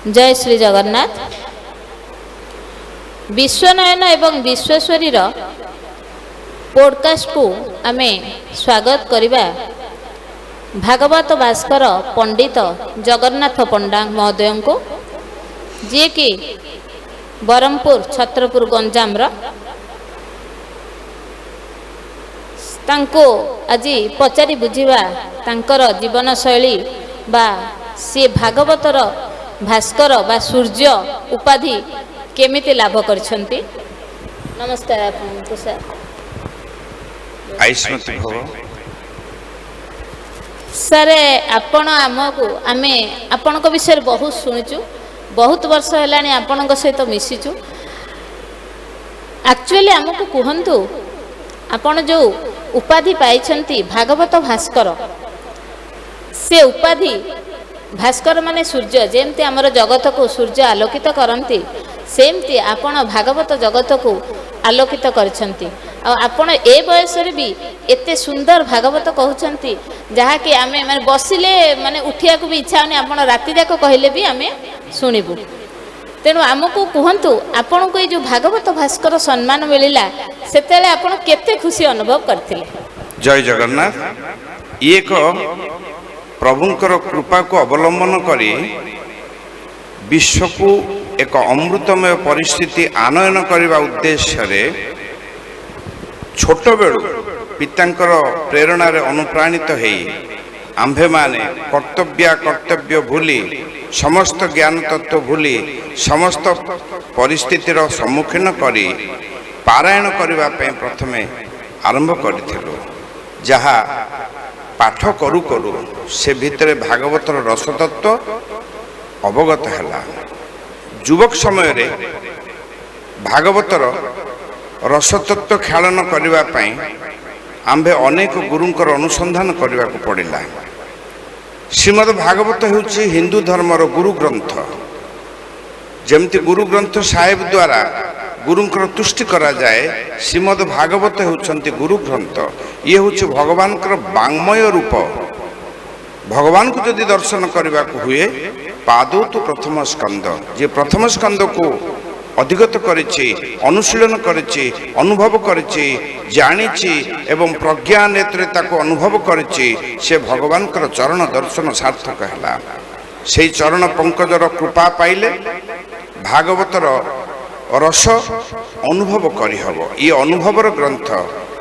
ଜୟ ଶ୍ରୀ ଜଗନ୍ନାଥ। ବିଶ୍ୱନୟନ ଏବଂ ବିଶ୍ୱେଶ୍ୱରୀର ପୋଡ଼କାଷ୍ଟକୁ ଆମେ ସ୍ୱାଗତ କରିବା ଭାଗବତ ଭାସ୍କର ପଣ୍ଡିତ ଜଗନ୍ନାଥ ପଣ୍ଡା ମହୋଦୟଙ୍କୁ, ଯିଏକି ବ୍ରହ୍ମପୁର, ଛତ୍ରପୁର, ଗଞ୍ଜାମର। ତାଙ୍କୁ ଆଜି ପଚାରି ବୁଝିବା ତାଙ୍କର ଜୀବନଶୈଳୀ ବା ସିଏ ଭାଗବତର ଭାସ୍କର ବା ସୂର୍ଯ୍ୟ ଉପାଧି କେମିତି ଲାଭ କରିଛନ୍ତି। ନମସ୍କାର ଆପଣଙ୍କୁ ସାର୍। ଆୟୁଷ୍ମତୀ ଭବ। ସାର୍, ଆପଣ ଆମକୁ, ଆମେ ଆପଣଙ୍କ ବିଷୟରେ ବହୁତ ଶୁଣିଛୁ, ବହୁତ ବର୍ଷ ହେଲାଣି ଆପଣଙ୍କ ସହିତ ମିଶିଛୁ। ଆକ୍ଚୁଆଲି ଆମକୁ କୁହନ୍ତୁ, ଆପଣ ଯେଉଁ ଉପାଧି ପାଇଛନ୍ତି ଭାଗବତ ଭାସ୍କର, ସେ ଉପାଧି ଭାସ୍କର ମାନେ ସୂର୍ଯ୍ୟ, ଯେମିତି ଆମର ଜଗତକୁ ସୂର୍ଯ୍ୟ ଆଲୋକିତ କରନ୍ତି, ସେମିତି ଆପଣ ଭାଗବତ ଜଗତକୁ ଆଲୋକିତ କରିଛନ୍ତି। ଆଉ ଆପଣ ଏ ବୟସରେ ବି ଏତେ ସୁନ୍ଦର ଭାଗବତ କହୁଛନ୍ତି, ଯାହାକି ଆମେ ମାନେ ବସିଲେ ମାନେ ଉଠିବାକୁ ବି ଇଚ୍ଛା ହେଉନି। ଆପଣ ରାତି ଯାକ କହିଲେ ବି ଆମେ ଶୁଣିବୁ। ତେଣୁ ଆମକୁ କୁହନ୍ତୁ, ଆପଣଙ୍କୁ ଏଇ ଯେଉଁ ଭାଗବତ ଭାସ୍କର ସମ୍ମାନ ମିଳିଲା, ସେତେବେଳେ ଆପଣ କେତେ ଖୁସି ଅନୁଭବ କରିଥିଲେ? ଜୟ ଜଗନ୍ନାଥ। ଇଏ ଏକ ପ୍ରଭୁଙ୍କର କୃପାକୁ ଅବଲମ୍ବନ କରି ବିଶ୍ୱକୁ ଏକ ଅମୃତମୟ ପରିସ୍ଥିତି ଆନୟନ କରିବା ଉଦ୍ଦେଶ୍ୟରେ ଛୋଟବେଳୁ ପିତାଙ୍କର ପ୍ରେରଣାରେ ଅନୁପ୍ରାଣିତ ହେଇ ଆମ୍ଭେମାନେ କର୍ତ୍ତବ୍ୟ କର୍ତ୍ତବ୍ୟ ଭୁଲି, ସମସ୍ତ ଜ୍ଞାନ ତତ୍ତ୍ୱ ଭୁଲି, ସମସ୍ତ ପରିସ୍ଥିତିର ସମ୍ମୁଖୀନ କରି ପାରାୟଣ କରିବା ପାଇଁ ପ୍ରଥମେ ଆରମ୍ଭ କରିଥିଲୁ। ଯାହା ପାଠ କରୁ କରୁ ସେ ଭିତରେ ଭାଗବତର ରସତତ୍ତ୍ୱ ଅବଗତ ହେଲା। ଯୁବକ ସମୟରେ ଭାଗବତର ରସତତ୍ତ୍ୱ କ୍ଷାଳନ କରିବା ପାଇଁ ଆମ୍ଭେ ଅନେକ ଗୁରୁଙ୍କର ଅନୁସନ୍ଧାନ କରିବାକୁ ପଡ଼ିଲା। ଶ୍ରୀମଦ ଭାଗବତ ହେଉଛି ହିନ୍ଦୁ ଧର୍ମର ଗୁରୁ ଗ୍ରନ୍ଥ। ଯେମିତି ଗୁରୁ ଗ୍ରନ୍ଥ ସାହେବ ଦ୍ୱାରା ଗୁରୁଙ୍କର ତୁଷ୍ଟି କରାଯାଏ, ଶ୍ରୀମଦ ଭାଗବତ ହେଉଛନ୍ତି ଗୁରୁ ଗ୍ରନ୍ଥ। ଇଏ ହେଉଛି ଭଗବାନଙ୍କର ବାଙ୍ମୟ ରୂପ। ଭଗବାନଙ୍କୁ ଯଦି ଦର୍ଶନ କରିବାକୁ ହୁଏ, ପାଦୌ ତୁ ପ୍ରଥମ ସ୍କନ୍ଦ। ଯିଏ ପ୍ରଥମ ସ୍କନ୍ଦକୁ ଅଧିଗତ କରିଛି, ଅନୁଶୀଳନ କରିଛି, ଅନୁଭବ କରିଛି, ଜାଣିଛି ଏବଂ ପ୍ରଜ୍ଞା ନେତ୍ରରେ ତାକୁ ଅନୁଭବ କରିଛି, ସେ ଭଗବାନଙ୍କର ଚରଣ ଦର୍ଶନ ସାର୍ଥକ ହେଲା। ସେଇ ଚରଣ ପଙ୍କଜର କୃପା ପାଇଲେ ଭାଗବତର ରସ ଅନୁଭବ କରିହେବ। ଇଏ ଅନୁଭବର ଗ୍ରନ୍ଥ,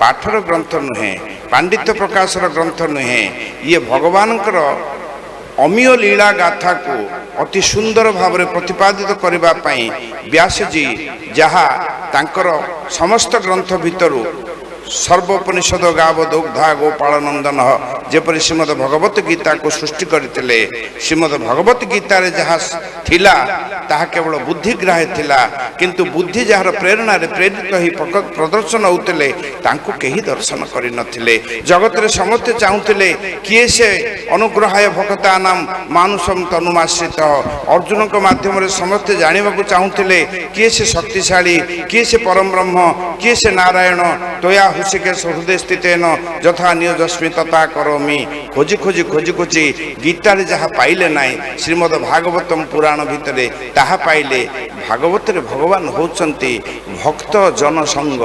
ପାଠର ଗ୍ରନ୍ଥ ନୁହେଁ, ପାଣ୍ଡିତ୍ୟ ପ୍ରକାଶର ଗ୍ରନ୍ଥ ନୁହେଁ। ଇଏ ଭଗବାନଙ୍କର ଅମୀୟ ଲୀଳା ଗାଥାକୁ ଅତି ସୁନ୍ଦର ଭାବରେ ପ୍ରତିପାଦିତ କରିବା ପାଇଁ ବ୍ୟାସଜୀ ଯାହା ତାଙ୍କର ସମସ୍ତ ଗ୍ରନ୍ଥ ଭିତରୁ ସର୍ବୋପନିଷଦ ଗାବ ଦୁଗ୍ଧା ଗୋପାଳ ନନ୍ଦନ, ଯେପରି ଶ୍ରୀମଦ ଭଗବତ ଗୀତାକୁ ସୃଷ୍ଟି କରିଥିଲେ, ଶ୍ରୀମଦ ଭଗବତ ଗୀତାରେ ଯାହା ଥିଲା ତାହା କେବଳ ବୁଦ୍ଧିଗ୍ରାହ୍ୟ ଥିଲା। କିନ୍ତୁ ବୁଦ୍ଧି ଯାହାର ପ୍ରେରଣାରେ ପ୍ରେରିତ ହୋଇ ପ୍ରଦର୍ଶନ ହେଉଥିଲେ, ତାଙ୍କୁ କେହି ଦର୍ଶନ କରିନଥିଲେ। ଜଗତରେ ସମସ୍ତେ ଚାହୁଁଥିଲେ କିଏ ସେ ଅନୁଗ୍ରହାୟ ଭକ୍ତାନାମ ମାନୁଷମ ତନୁମାଶ୍ରିତ। ଅର୍ଜୁନଙ୍କ ମାଧ୍ୟମରେ ସମସ୍ତେ ଜାଣିବାକୁ ଚାହୁଁଥିଲେ କିଏ ସେ ଶକ୍ତିଶାଳୀ, କିଏ ସେ ପରମ ବ୍ରହ୍ମ, କିଏ ସେ ନାରାୟଣ। ତ୍ୱୟା ହୃଷିକେଶ ହୃଦୟ ସ୍ଥିତେନ ଯଥା ନିୟଜସ୍ମି ତଥା କରୋମି। ଖୋଜି ଖୋଜି ଖୋଜି ଖୋଜି ଗୀତାରେ ଯାହା ପାଇଲେ ନାହିଁ, ଶ୍ରୀମଦ ଭାଗବତମ ପୁରାଣ ଭିତରେ ତାହା ପାଇଲେ। ଭାଗବତରେ ଭଗବାନ ହେଉଛନ୍ତି ଭକ୍ତ ଜନସଙ୍ଗ,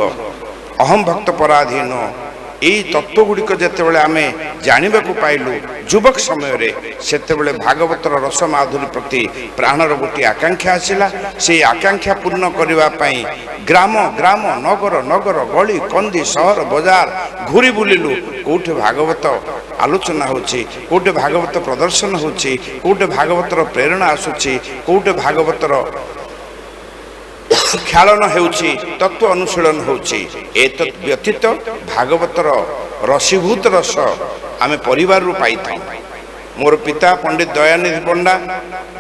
ଅହಂ ଭକ୍ତ ପରାଧୀନ। ଏଇ ତତ୍ତ୍ୱ ଗୁଡ଼ିକ ଯେତେବେଳେ ଆମେ ଜାଣିବାକୁ ପାଇଲୁ ଯୁବକ ସମୟରେ, ସେତେବେଳେ ଭାଗବତର ରସ ମାଧୁରୀ ପ୍ରତି ପ୍ରାଣର ଗୋଟିଏ ଆକାଂକ୍ଷା ଆସିଲା। ସେଇ ଆକାଂକ୍ଷା ପୂର୍ଣ୍ଣ କରିବା ପାଇଁ ଗ୍ରାମ ଗ୍ରାମ, ନଗର ନଗର, ଗଳି କନ୍ଦି, ସହର ବଜାର ଘୁରି ବୁଲିଲୁ। କେଉଁଠି ଭାଗବତ ଆଲୋଚନା ହେଉଛି, କେଉଁଠି ଭାଗବତ ପ୍ରଦର୍ଶନ ହେଉଛି, କେଉଁଠି ଭାଗବତର ପ୍ରେରଣା ଆସୁଛି, କେଉଁଠି ଭାଗବତର କ୍ଷାଳନ ହେଉଛି, ତତ୍ତ୍ୱ ଅନୁଶୀଳନ ହେଉଛି। ଏତଦ୍ ବ୍ୟତୀତ ଭାଗବତର ରସୀଭୂତ ରସ ଆମେ ପରିବାରରୁ ପାଇଥାଉ। ମୋର ପିତା ପଣ୍ଡିତ ଦୟାନିଧି ପଣ୍ଡା,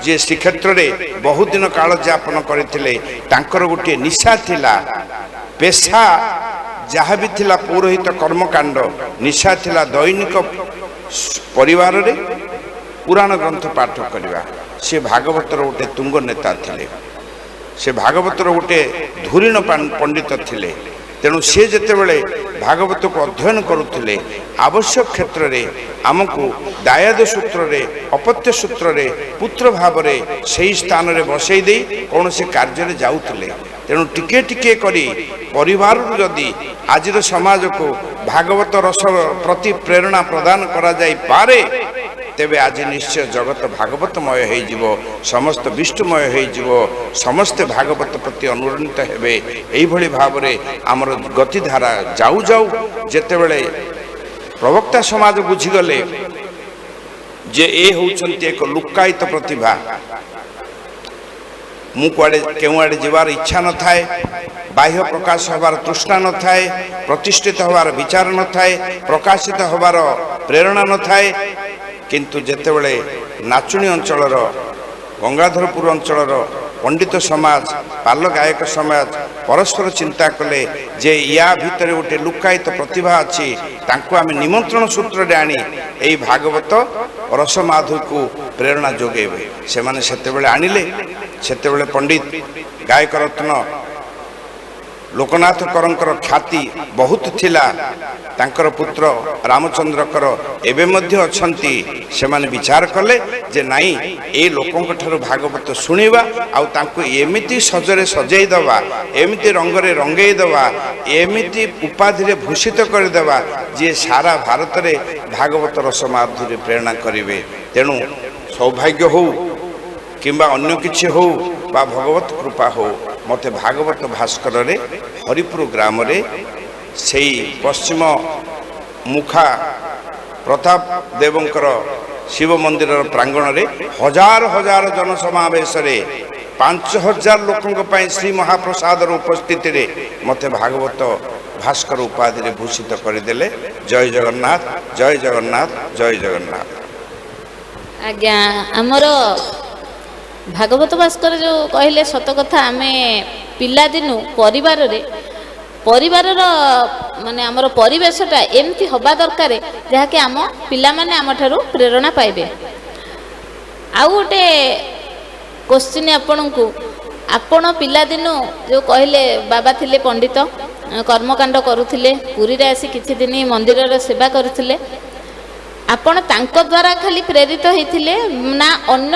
ଯିଏ ଶ୍ରୀକ୍ଷେତ୍ରରେ ବହୁତ ଦିନ କାଳ ଯାପନ କରିଥିଲେ, ତାଙ୍କର ଗୋଟିଏ ନିଶା ଥିଲା। ପେଶା ଯାହା ବି ଥିଲା ପୌରୋହିତ କର୍ମକାଣ୍ଡ, ନିଶା ଥିଲା ଦୈନିକ ପରିବାରରେ ପୁରାଣ ଗ୍ରନ୍ଥ ପାଠ କରିବା। ସେ ଭାଗବତର ଗୋଟେ ତୁଙ୍ଗ ନେତା ଥିଲେ, ସେ ଭାଗବତର ଗୋଟେ ଧୁରୀଣ ପଣ୍ଡିତ ଥିଲେ। ତେଣୁ ସିଏ ଯେତେବେଳେ ଭାଗବତକୁ ଅଧ୍ୟୟନ କରୁଥିଲେ, ଆବଶ୍ୟକ କ୍ଷେତ୍ରରେ ଆମକୁ ଦାୟାଦ ସୂତ୍ରରେ, ଅପତ୍ୟ ସୂତ୍ରରେ ପୁତ୍ର ଭାବରେ ସେହି ସ୍ଥାନରେ ବସେଇ ଦେଇ କୌଣସି କାର୍ଯ୍ୟରେ ଯାଉଥିଲେ। ତେଣୁ ଟିକେ ଟିକେ କରି ପରିବାରରୁ ଯଦି ଆଜିର ସମାଜକୁ ଭାଗବତ ରସ ପ୍ରତି ପ୍ରେରଣା ପ୍ରଦାନ କରାଯାଇପାରେ, ତେବେ ଆଜି ନିଶ୍ଚୟ ଜଗତ ଭାଗବତମୟ ହେଇଯିବ, ସମସ୍ତ ବିଷ୍ଣୁମୟ ହେଇଯିବ, ସମସ୍ତେ ଭାଗବତ ପ୍ରତି ଅନୁରଣିତ ହେବେ। ଏଇଭଳି ଭାବରେ ଆମର ଗତିଧାରା ଯାଉ ଯାଉ ଯେତେବେଳେ ପ୍ରବକ୍ତା ସମାଜ ବୁଝିଗଲେ ଯେ ଏ ହେଉଛନ୍ତି ଏକ ଲୁକ୍କାୟିତ ପ୍ରତିଭା, ମୁଁ କୁଆଡ଼େ କେଉଁଆଡ଼େ ଯିବାର ଇଚ୍ଛା ନଥାଏ, ବାହ୍ୟ ପ୍ରକାଶ ହେବାର ତୃଷ୍ଣା ନଥାଏ, ପ୍ରତିଷ୍ଠିତ ହେବାର ବିଚାର ନଥାଏ, ପ୍ରକାଶିତ ହେବାର ପ୍ରେରଣା ନଥାଏ। କିନ୍ତୁ ଯେତେବେଳେ ନାଚୁଣୀ ଅଞ୍ଚଳର, ଗଙ୍ଗାଧରପୁର ଅଞ୍ଚଳର ପଣ୍ଡିତ ସମାଜ, ପାଲ ଗାୟକ ସମାଜ ପରସ୍ପର ଚିନ୍ତା କଲେ ଯେ ୟା ଭିତରେ ଗୋଟେ ଲୁକ୍କାୟିତ ପ୍ରତିଭା ଅଛି, ତାଙ୍କୁ ଆମେ ନିମନ୍ତ୍ରଣ ସୂତ୍ରରେ ଆଣି ଏଇ ଭାଗବତ ରସମାଧୁକୁ ପ୍ରେରଣା ଯୋଗାଇବେ। ସେମାନେ ସେତେବେଳେ ଆଣିଲେ। ସେତେବେଳେ ପଣ୍ଡିତ ଗାୟକ ରତ୍ନ ଲୋକନାଥ କରଙ୍କର ଖ୍ୟାତି ବହୁତ ଥିଲା। ତାଙ୍କର ପୁତ୍ର ରାମଚନ୍ଦ୍ର କର ଏବେ ମଧ୍ୟ ଅଛନ୍ତି। ସେମାନେ ବିଚାର କଲେ ଯେ ନାଇଁ, ଏ ଲୋକଙ୍କ ଠାରୁ ଭାଗବତ ଶୁଣିବା ଆଉ ତାଙ୍କୁ ଏମିତି ସଜରେ ସଜେଇ ଦେବା, ଏମିତି ରଙ୍ଗରେ ରଙ୍ଗେଇ ଦେବା, ଏମିତି ଉପାଧିରେ ଭୂଷିତ କରିଦେବା ଯିଏ ସାରା ଭାରତରେ ଭାଗବତ ରସମାଧୁରୀ ପ୍ରେରଣା କରିବେ। ତେଣୁ ସୌଭାଗ୍ୟ ହଉ କିମ୍ବା ଅନ୍ୟ କିଛି ହଉ ବା ଭଗବତ କୃପା ହଉ, ମୋତେ ଭାଗବତ ଭାସ୍କରରେ ହରିପୁର ଗ୍ରାମରେ ସେଇ ପଶ୍ଚିମ ମୁଖା ପ୍ରତାପ ଦେବଙ୍କର ଶିବ ମନ୍ଦିରର ପ୍ରାଙ୍ଗଣରେ ହଜାର ହଜାର ଜନସମାବେଶରେ 5000 ଲୋକଙ୍କ ପାଇଁ ଶ୍ରୀ ମହାପ୍ରସାଦର ଉପସ୍ଥିତିରେ ମୋତେ ଭାଗବତ ଭାସ୍କର ଉପାଧିରେ ଭୂଷିତ କରିଦେଲେ। ଜୟ ଜଗନ୍ନାଥ, ଜୟ ଜଗନ୍ନାଥ, ଜୟ ଜଗନ୍ନାଥ। ଆଜ୍ଞା, ଆମର ଭାଗବତ ଭାସ୍କର ଯେଉଁ କହିଲେ ସତ କଥା। ଆମେ ପିଲାଦିନୁ ପରିବାରରେ, ପରିବାରର ମାନେ ଆମର ପରିବେଶଟା ଏମିତି ହେବା ଦରକାର ଯାହାକି ଆମ ପିଲାମାନେ ଆମଠାରୁ ପ୍ରେରଣା ପାଇବେ। ଆଉ ଗୋଟେ କୋଶ୍ଚିନ୍ ଆପଣଙ୍କୁ, ଆପଣ ପିଲାଦିନୁ ଯେଉଁ କହିଲେ ବାବା ଥିଲେ ପଣ୍ଡିତ, କର୍ମକାଣ୍ଡ କରୁଥିଲେ, ପୁରୀରେ ଆସି କିଛି ଦିନ ମନ୍ଦିରର ସେବା କରୁଥିଲେ, ଆପଣ ତାଙ୍କ ଦ୍ୱାରା ଖାଲି ପ୍ରେରିତ ହେଇଥିଲେ ନା ଅନ୍ୟ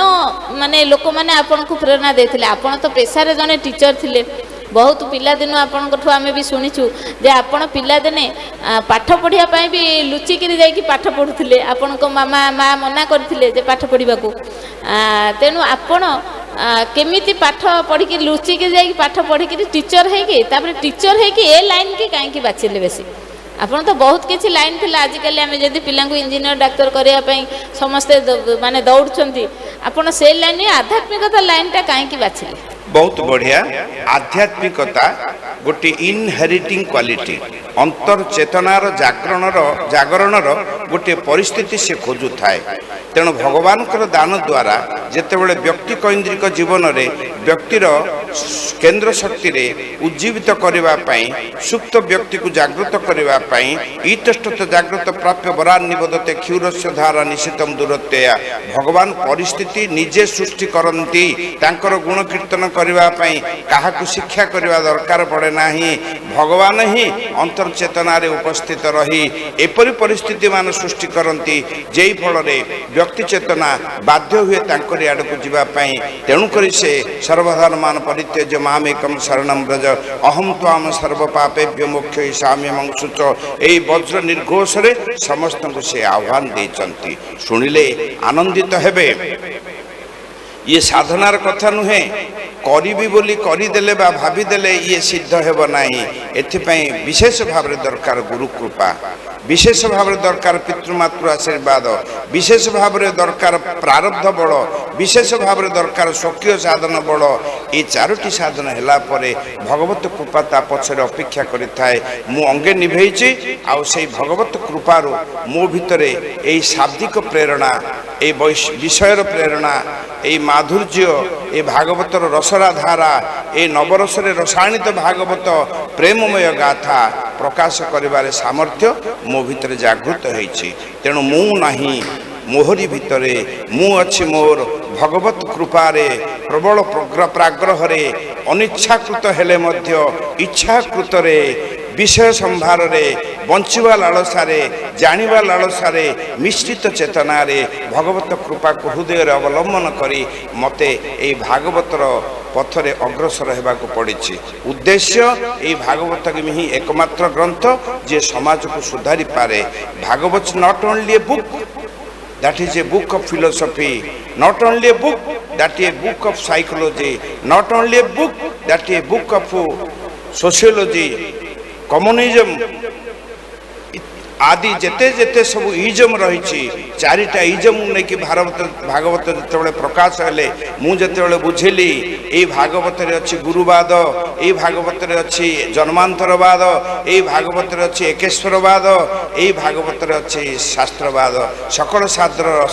ମାନେ ଲୋକମାନେ ଆପଣଙ୍କୁ ପ୍ରେରଣା ଦେଇଥିଲେ? ଆପଣ ତ ପେଶାରେ ଜଣେ ଟିଚର ଥିଲେ। ବହୁତ ପିଲାଦିନୁ ଆପଣଙ୍କଠୁ ଆମେ ବି ଶୁଣିଛୁ ଯେ ଆପଣ ପିଲାଦିନେ ପାଠ ପଢ଼ିବା ପାଇଁ ବି ଲୁଚିକିରି ଯାଇକି ପାଠ ପଢ଼ୁଥିଲେ, ଆପଣଙ୍କ ମାମା ମା ମନା କରିଥିଲେ ଯେ ପାଠ ପଢ଼ିବାକୁ। ତେଣୁ ଆପଣ କେମିତି ପାଠ ପଢ଼ିକି ଲୁଚିକି ଯାଇକି ପାଠ ପଢ଼ିକିରି ଟିଚର ହେଇକି, ତାପରେ ଟିଚର ହେଇକି ଏ ଲାଇନ୍ କି କାହିଁକି ବାଛିଲେ ବେଶୀ? ଆପଣ ତ ବହୁତ କିଛି ଲାଇନ୍ ଥିଲା। ଆଜିକାଲି ଆମେ ଯଦି ପିଲାଙ୍କୁ ଇଞ୍ଜିନିୟର ଡାକ୍ତର କରିବା ପାଇଁ ସମସ୍ତେ ମାନେ ଦୌଡ଼ୁଛନ୍ତି, ଆପଣ ସେ ଲାଇନ୍ ଆଧ୍ୟାତ୍ମିକତା ଲାଇନ୍ଟା କାହିଁକି ବାଛିଲେ? ବହୁତ ବଢ଼ିଆ। ଆଧ୍ୟାତ୍ମିକତା ଗୋଟେ ଇନହେରିଟିଂ କ୍ୱାଲିଟି, ଅନ୍ତର୍ଚେତନାର ଜାଗରଣର ଗୋଟିଏ ପରିସ୍ଥିତି ସେ ଖୋଜୁଥାଏ। ତେଣୁ ଭଗବାନଙ୍କର ଦାନ ଦ୍ୱାରା ଯେତେବେଳେ ବ୍ୟକ୍ତି କୈନ୍ଦ୍ରିକ ଜୀବନରେ ବ୍ୟକ୍ତିର କେନ୍ଦ୍ର ଶକ୍ତିରେ ଉଜ୍ଜୀବିତ କରିବା ପାଇଁ, ସୁପ୍ତ ବ୍ୟକ୍ତିକୁ ଜାଗୃତ କରିବା ପାଇଁ, ଇତସ୍ତତ ଜାଗୃତ ପ୍ରାପ୍ୟ ବରାନ୍ନିବଦତେ କ୍ଷୁରସ୍ୟ ଧାରା ନିଶିତମ ଦୂରତ୍ୱୟା, ଭଗବାନ ପରିସ୍ଥିତି ନିଜେ ସୃଷ୍ଟି କରନ୍ତି। ତାଙ୍କର ଗୁଣ କୀର୍ତ୍ତନ କରିବା ପାଇଁ କାହାକୁ ଶିକ୍ଷା କରିବା ଦରକାର ପଡ଼େ ନାହିଁ। ଭଗବାନ ହିଁ ଅନ୍ତର୍ଚେତନାରେ ଉପସ୍ଥିତ ରହି ଏପରି ପରିସ୍ଥିତିମାନ ସୃଷ୍ଟି କରନ୍ତି ଯେଇ ଫଳରେ ବ୍ୟକ୍ତି ଚେତନା ବାଧ୍ୟ ହୁଏ ତାଙ୍କରି ଆଡ଼କୁ ଯିବା ପାଇଁ। ତେଣୁକରି ସେ ସର୍ବଧର୍ମାନ ପରିତ୍ୟଜ୍ୟ ମାମେକಂ ଶରଣಂ ବ୍ରଜ ଅହಂ ତ୍ୱାମ ସର୍ବପାପେଭ୍ୟ ମୋକ୍ଷୟିଷ୍ୟାମି ଶୁଚ, ଏଇ ବଜ୍ର ନିର୍ଘୋଷରେ ସମସ୍ତଙ୍କୁ ସେ ଆହ୍ୱାନ ଦେଇଛନ୍ତି। ଶୁଣିଲେ ଆନନ୍ଦିତ ହେବେ। ଇଏ ସାଧନାର କଥା ନୁହେଁ। କରିବି ବୋଲି କରିଦେଲେ ବା ଭାବିଦେଲେ ଇଏ ସିଦ୍ଧ ହେବ ନାହିଁ। ଏଥିପାଇଁ ବିଶେଷ ଭାବରେ ଦରକାର ଗୁରୁ କୃପା, ବିଶେଷ ଭାବରେ ଦରକାର ପିତୃମାତୃ ଆଶୀର୍ବାଦ, ବିଶେଷ ଭାବରେ ଦରକାର ପ୍ରାରବ୍ଧ ବଳ, ବିଶେଷ ଭାବରେ ଦରକାର ସ୍ୱକୀୟ ସାଧନ ବଳ। ଏ ଚାରୋଟି ସାଧନ ହେଲା ପରେ ଭଗବତ କୃପା ତା ପଛରେ ଅପେକ୍ଷା କରିଥାଏ। ମୁଁ ଅଙ୍ଗେ ନିଭେଇଛି, ଆଉ ସେଇ ଭଗବତ କୃପାରୁ ମୋ ଭିତରେ ଏଇ ଶାବ୍ଦିକ ପ୍ରେରଣା, ଏଇ ବିଷୟର ପ୍ରେରଣା, ଏଇ ମାଧୁର୍ଯ୍ୟ, ଏ ଭାଗବତର ରସରା ଧାରା, ଏ ନବରସରେ ରସାୟନିତ ଭାଗବତ ପ୍ରେମମୟ ଗାଥା ପ୍ରକାଶ କରିବାରେ ସାମର୍ଥ୍ୟ ମୋ ଭିତରେ ଜାଗୃତ ହେଇଛି। ତେଣୁ ମୁଁ ନାହିଁ ମୋହରି ଭିତରେ, ମୁଁ ଅଛି ମୋର ଭଗବତ କୃପାରେ ପ୍ରବଳ ପ୍ରାଗ୍ରହରେ, ଅନିଚ୍ଛାକୃତ ହେଲେ ମଧ୍ୟ ଇଚ୍ଛାକୃତରେ ବିଷୟ ସମ୍ଭାରରେ, ବଞ୍ଚିବା ଲାଳସାରେ, ଜାଣିବା ଲାଳସାରେ, ମିଶ୍ରିତ ଚେତନାରେ ଭଗବତ କୃପାକୁ ହୃଦୟରେ ଅବଲମ୍ବନ କରି ମୋତେ ଏଇ ଭାଗବତର ପଥରେ ଅଗ୍ରସର ହେବାକୁ ପଡ଼ିଛି। ଉଦ୍ଦେଶ୍ୟ, ଏଇ ଭାଗବତ ହିଁ ଏକମାତ୍ର ଗ୍ରନ୍ଥ ଯିଏ ସମାଜକୁ ସୁଧାରିପାରେ। Bhagavata not only a book, that is a book of philosophy, not only a book, that is a book of psychology, not only a book, that is a book of sociology, communism ଆଦି ଯେତେ ଯେତେ ସବୁ ଇଜମ୍ ରହିଛି। ଚାରିଟା ଇଜମ୍ ନେଇକି ଭାଗବତ ଯେତେବେଳେ ପ୍ରକାଶ ହେଲେ, ମୁଁ ଯେତେବେଳେ ବୁଝିଲି ଏଇ ଭାଗବତରେ ଅଛି ଗୁରୁବାଦ, ଏଇ ଭାଗବତରେ ଅଛି ଜନ୍ମାନ୍ତରବାଦ, ଏଇ ଭାଗବତରେ ଅଛି ଏକେଶ୍ୱରବାଦ, ଏଇ ଭାଗବତରେ ଅଛି ଶାସ୍ତ୍ରବାଦ, ସକଳ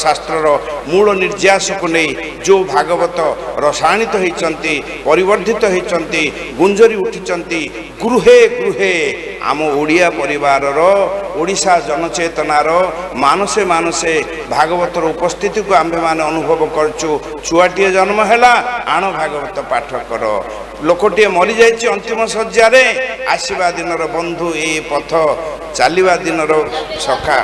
ଶାସ୍ତ୍ରର ମୂଳ ନିର୍ଯାସକୁ ନେଇ ଯେଉଁ ଭାଗବତ ରସାଣିତ ହେଇଛନ୍ତି, ପରିବର୍ଦ୍ଧିତ ହେଇଛନ୍ତି, ଗୁଞ୍ଜରି ଉଠିଛନ୍ତି ଗୃହେ ଗୃହେ, ଆମ ଓଡ଼ିଆ ପରିବାରର, ଓଡ଼ିଶା ଜନଚେତନାର ମାନସେ ମାନସେ ଭାଗବତର ଉପସ୍ଥିତିକୁ ଆମ୍ଭେମାନେ ଅନୁଭବ କରୁଛୁ। ଛୁଆଟିଏ ଜନ୍ମ ହେଲା, ଆଣ ଭାଗବତ ପାଠ କର। ଲୋକଟିଏ ମରିଯାଇଛି ଅନ୍ତିମ ଶଯ୍ୟାରେ, ଆସିବା ଦିନର ବନ୍ଧୁ ଏ ପଥ, ଚାଲିବା ଦିନର ସଖା।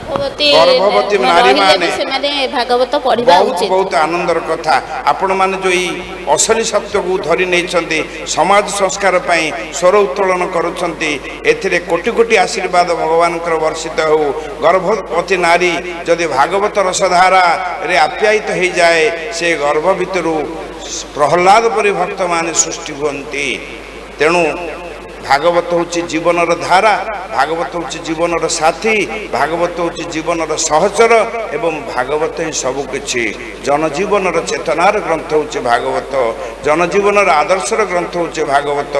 ଗର୍ଭବତୀ ଗର୍ଭବତୀ ରହିଲେ ନାରୀମାନେ ବି ସେମାନେ ଭାଗବତ ପଢିବା ବହୁତ ଉଚିତ। ବହୁତ ଆନନ୍ଦର କଥା। ଆପଣମାନେ ଯେଉଁ ଏଇ ଅସଲି ସତ୍ୟକୁ ଧରି ନେଇଛନ୍ତି, ସମାଜ ସଂସ୍କାର ପାଇଁ ସ୍ୱର ଉତ୍ତୋଳନ କରୁଛନ୍ତି, ଏଥିରେ କୋଟି କୋଟି ଆଶୀର୍ବାଦ ଭଗବାନଙ୍କର ବର୍ଷିତ ହେଉ। ଗର୍ଭବତୀ ନାରୀ ଯଦି ଭାଗବତ ରସଧାରାରେ ଆପ୍ୟାୟିତ ହେଇଯାଏ, ସେ ଗର୍ଭ ଭିତରୁ ପ୍ରହ୍ଲାଦ ପରି ଭକ୍ତମାନେ ସୃଷ୍ଟି ହୁଅନ୍ତି। ତେଣୁ ଭାଗବତ ହେଉଛି ଜୀବନର ଧାରା, ଭାଗବତ ହେଉଛି ଜୀବନର ସାଥୀ, ଭାଗବତ ହେଉଛି ଜୀବନର ସହଚର ଏବଂ ଭାଗବତ ହିଁ ସବୁକିଛି। ଜନଜୀବନର ଚେତନାର ଗ୍ରନ୍ଥ ହେଉଛି ଭାଗବତ, ଜନଜୀବନର ଆଦର୍ଶର ଗ୍ରନ୍ଥ ହେଉଛି ଭାଗବତ,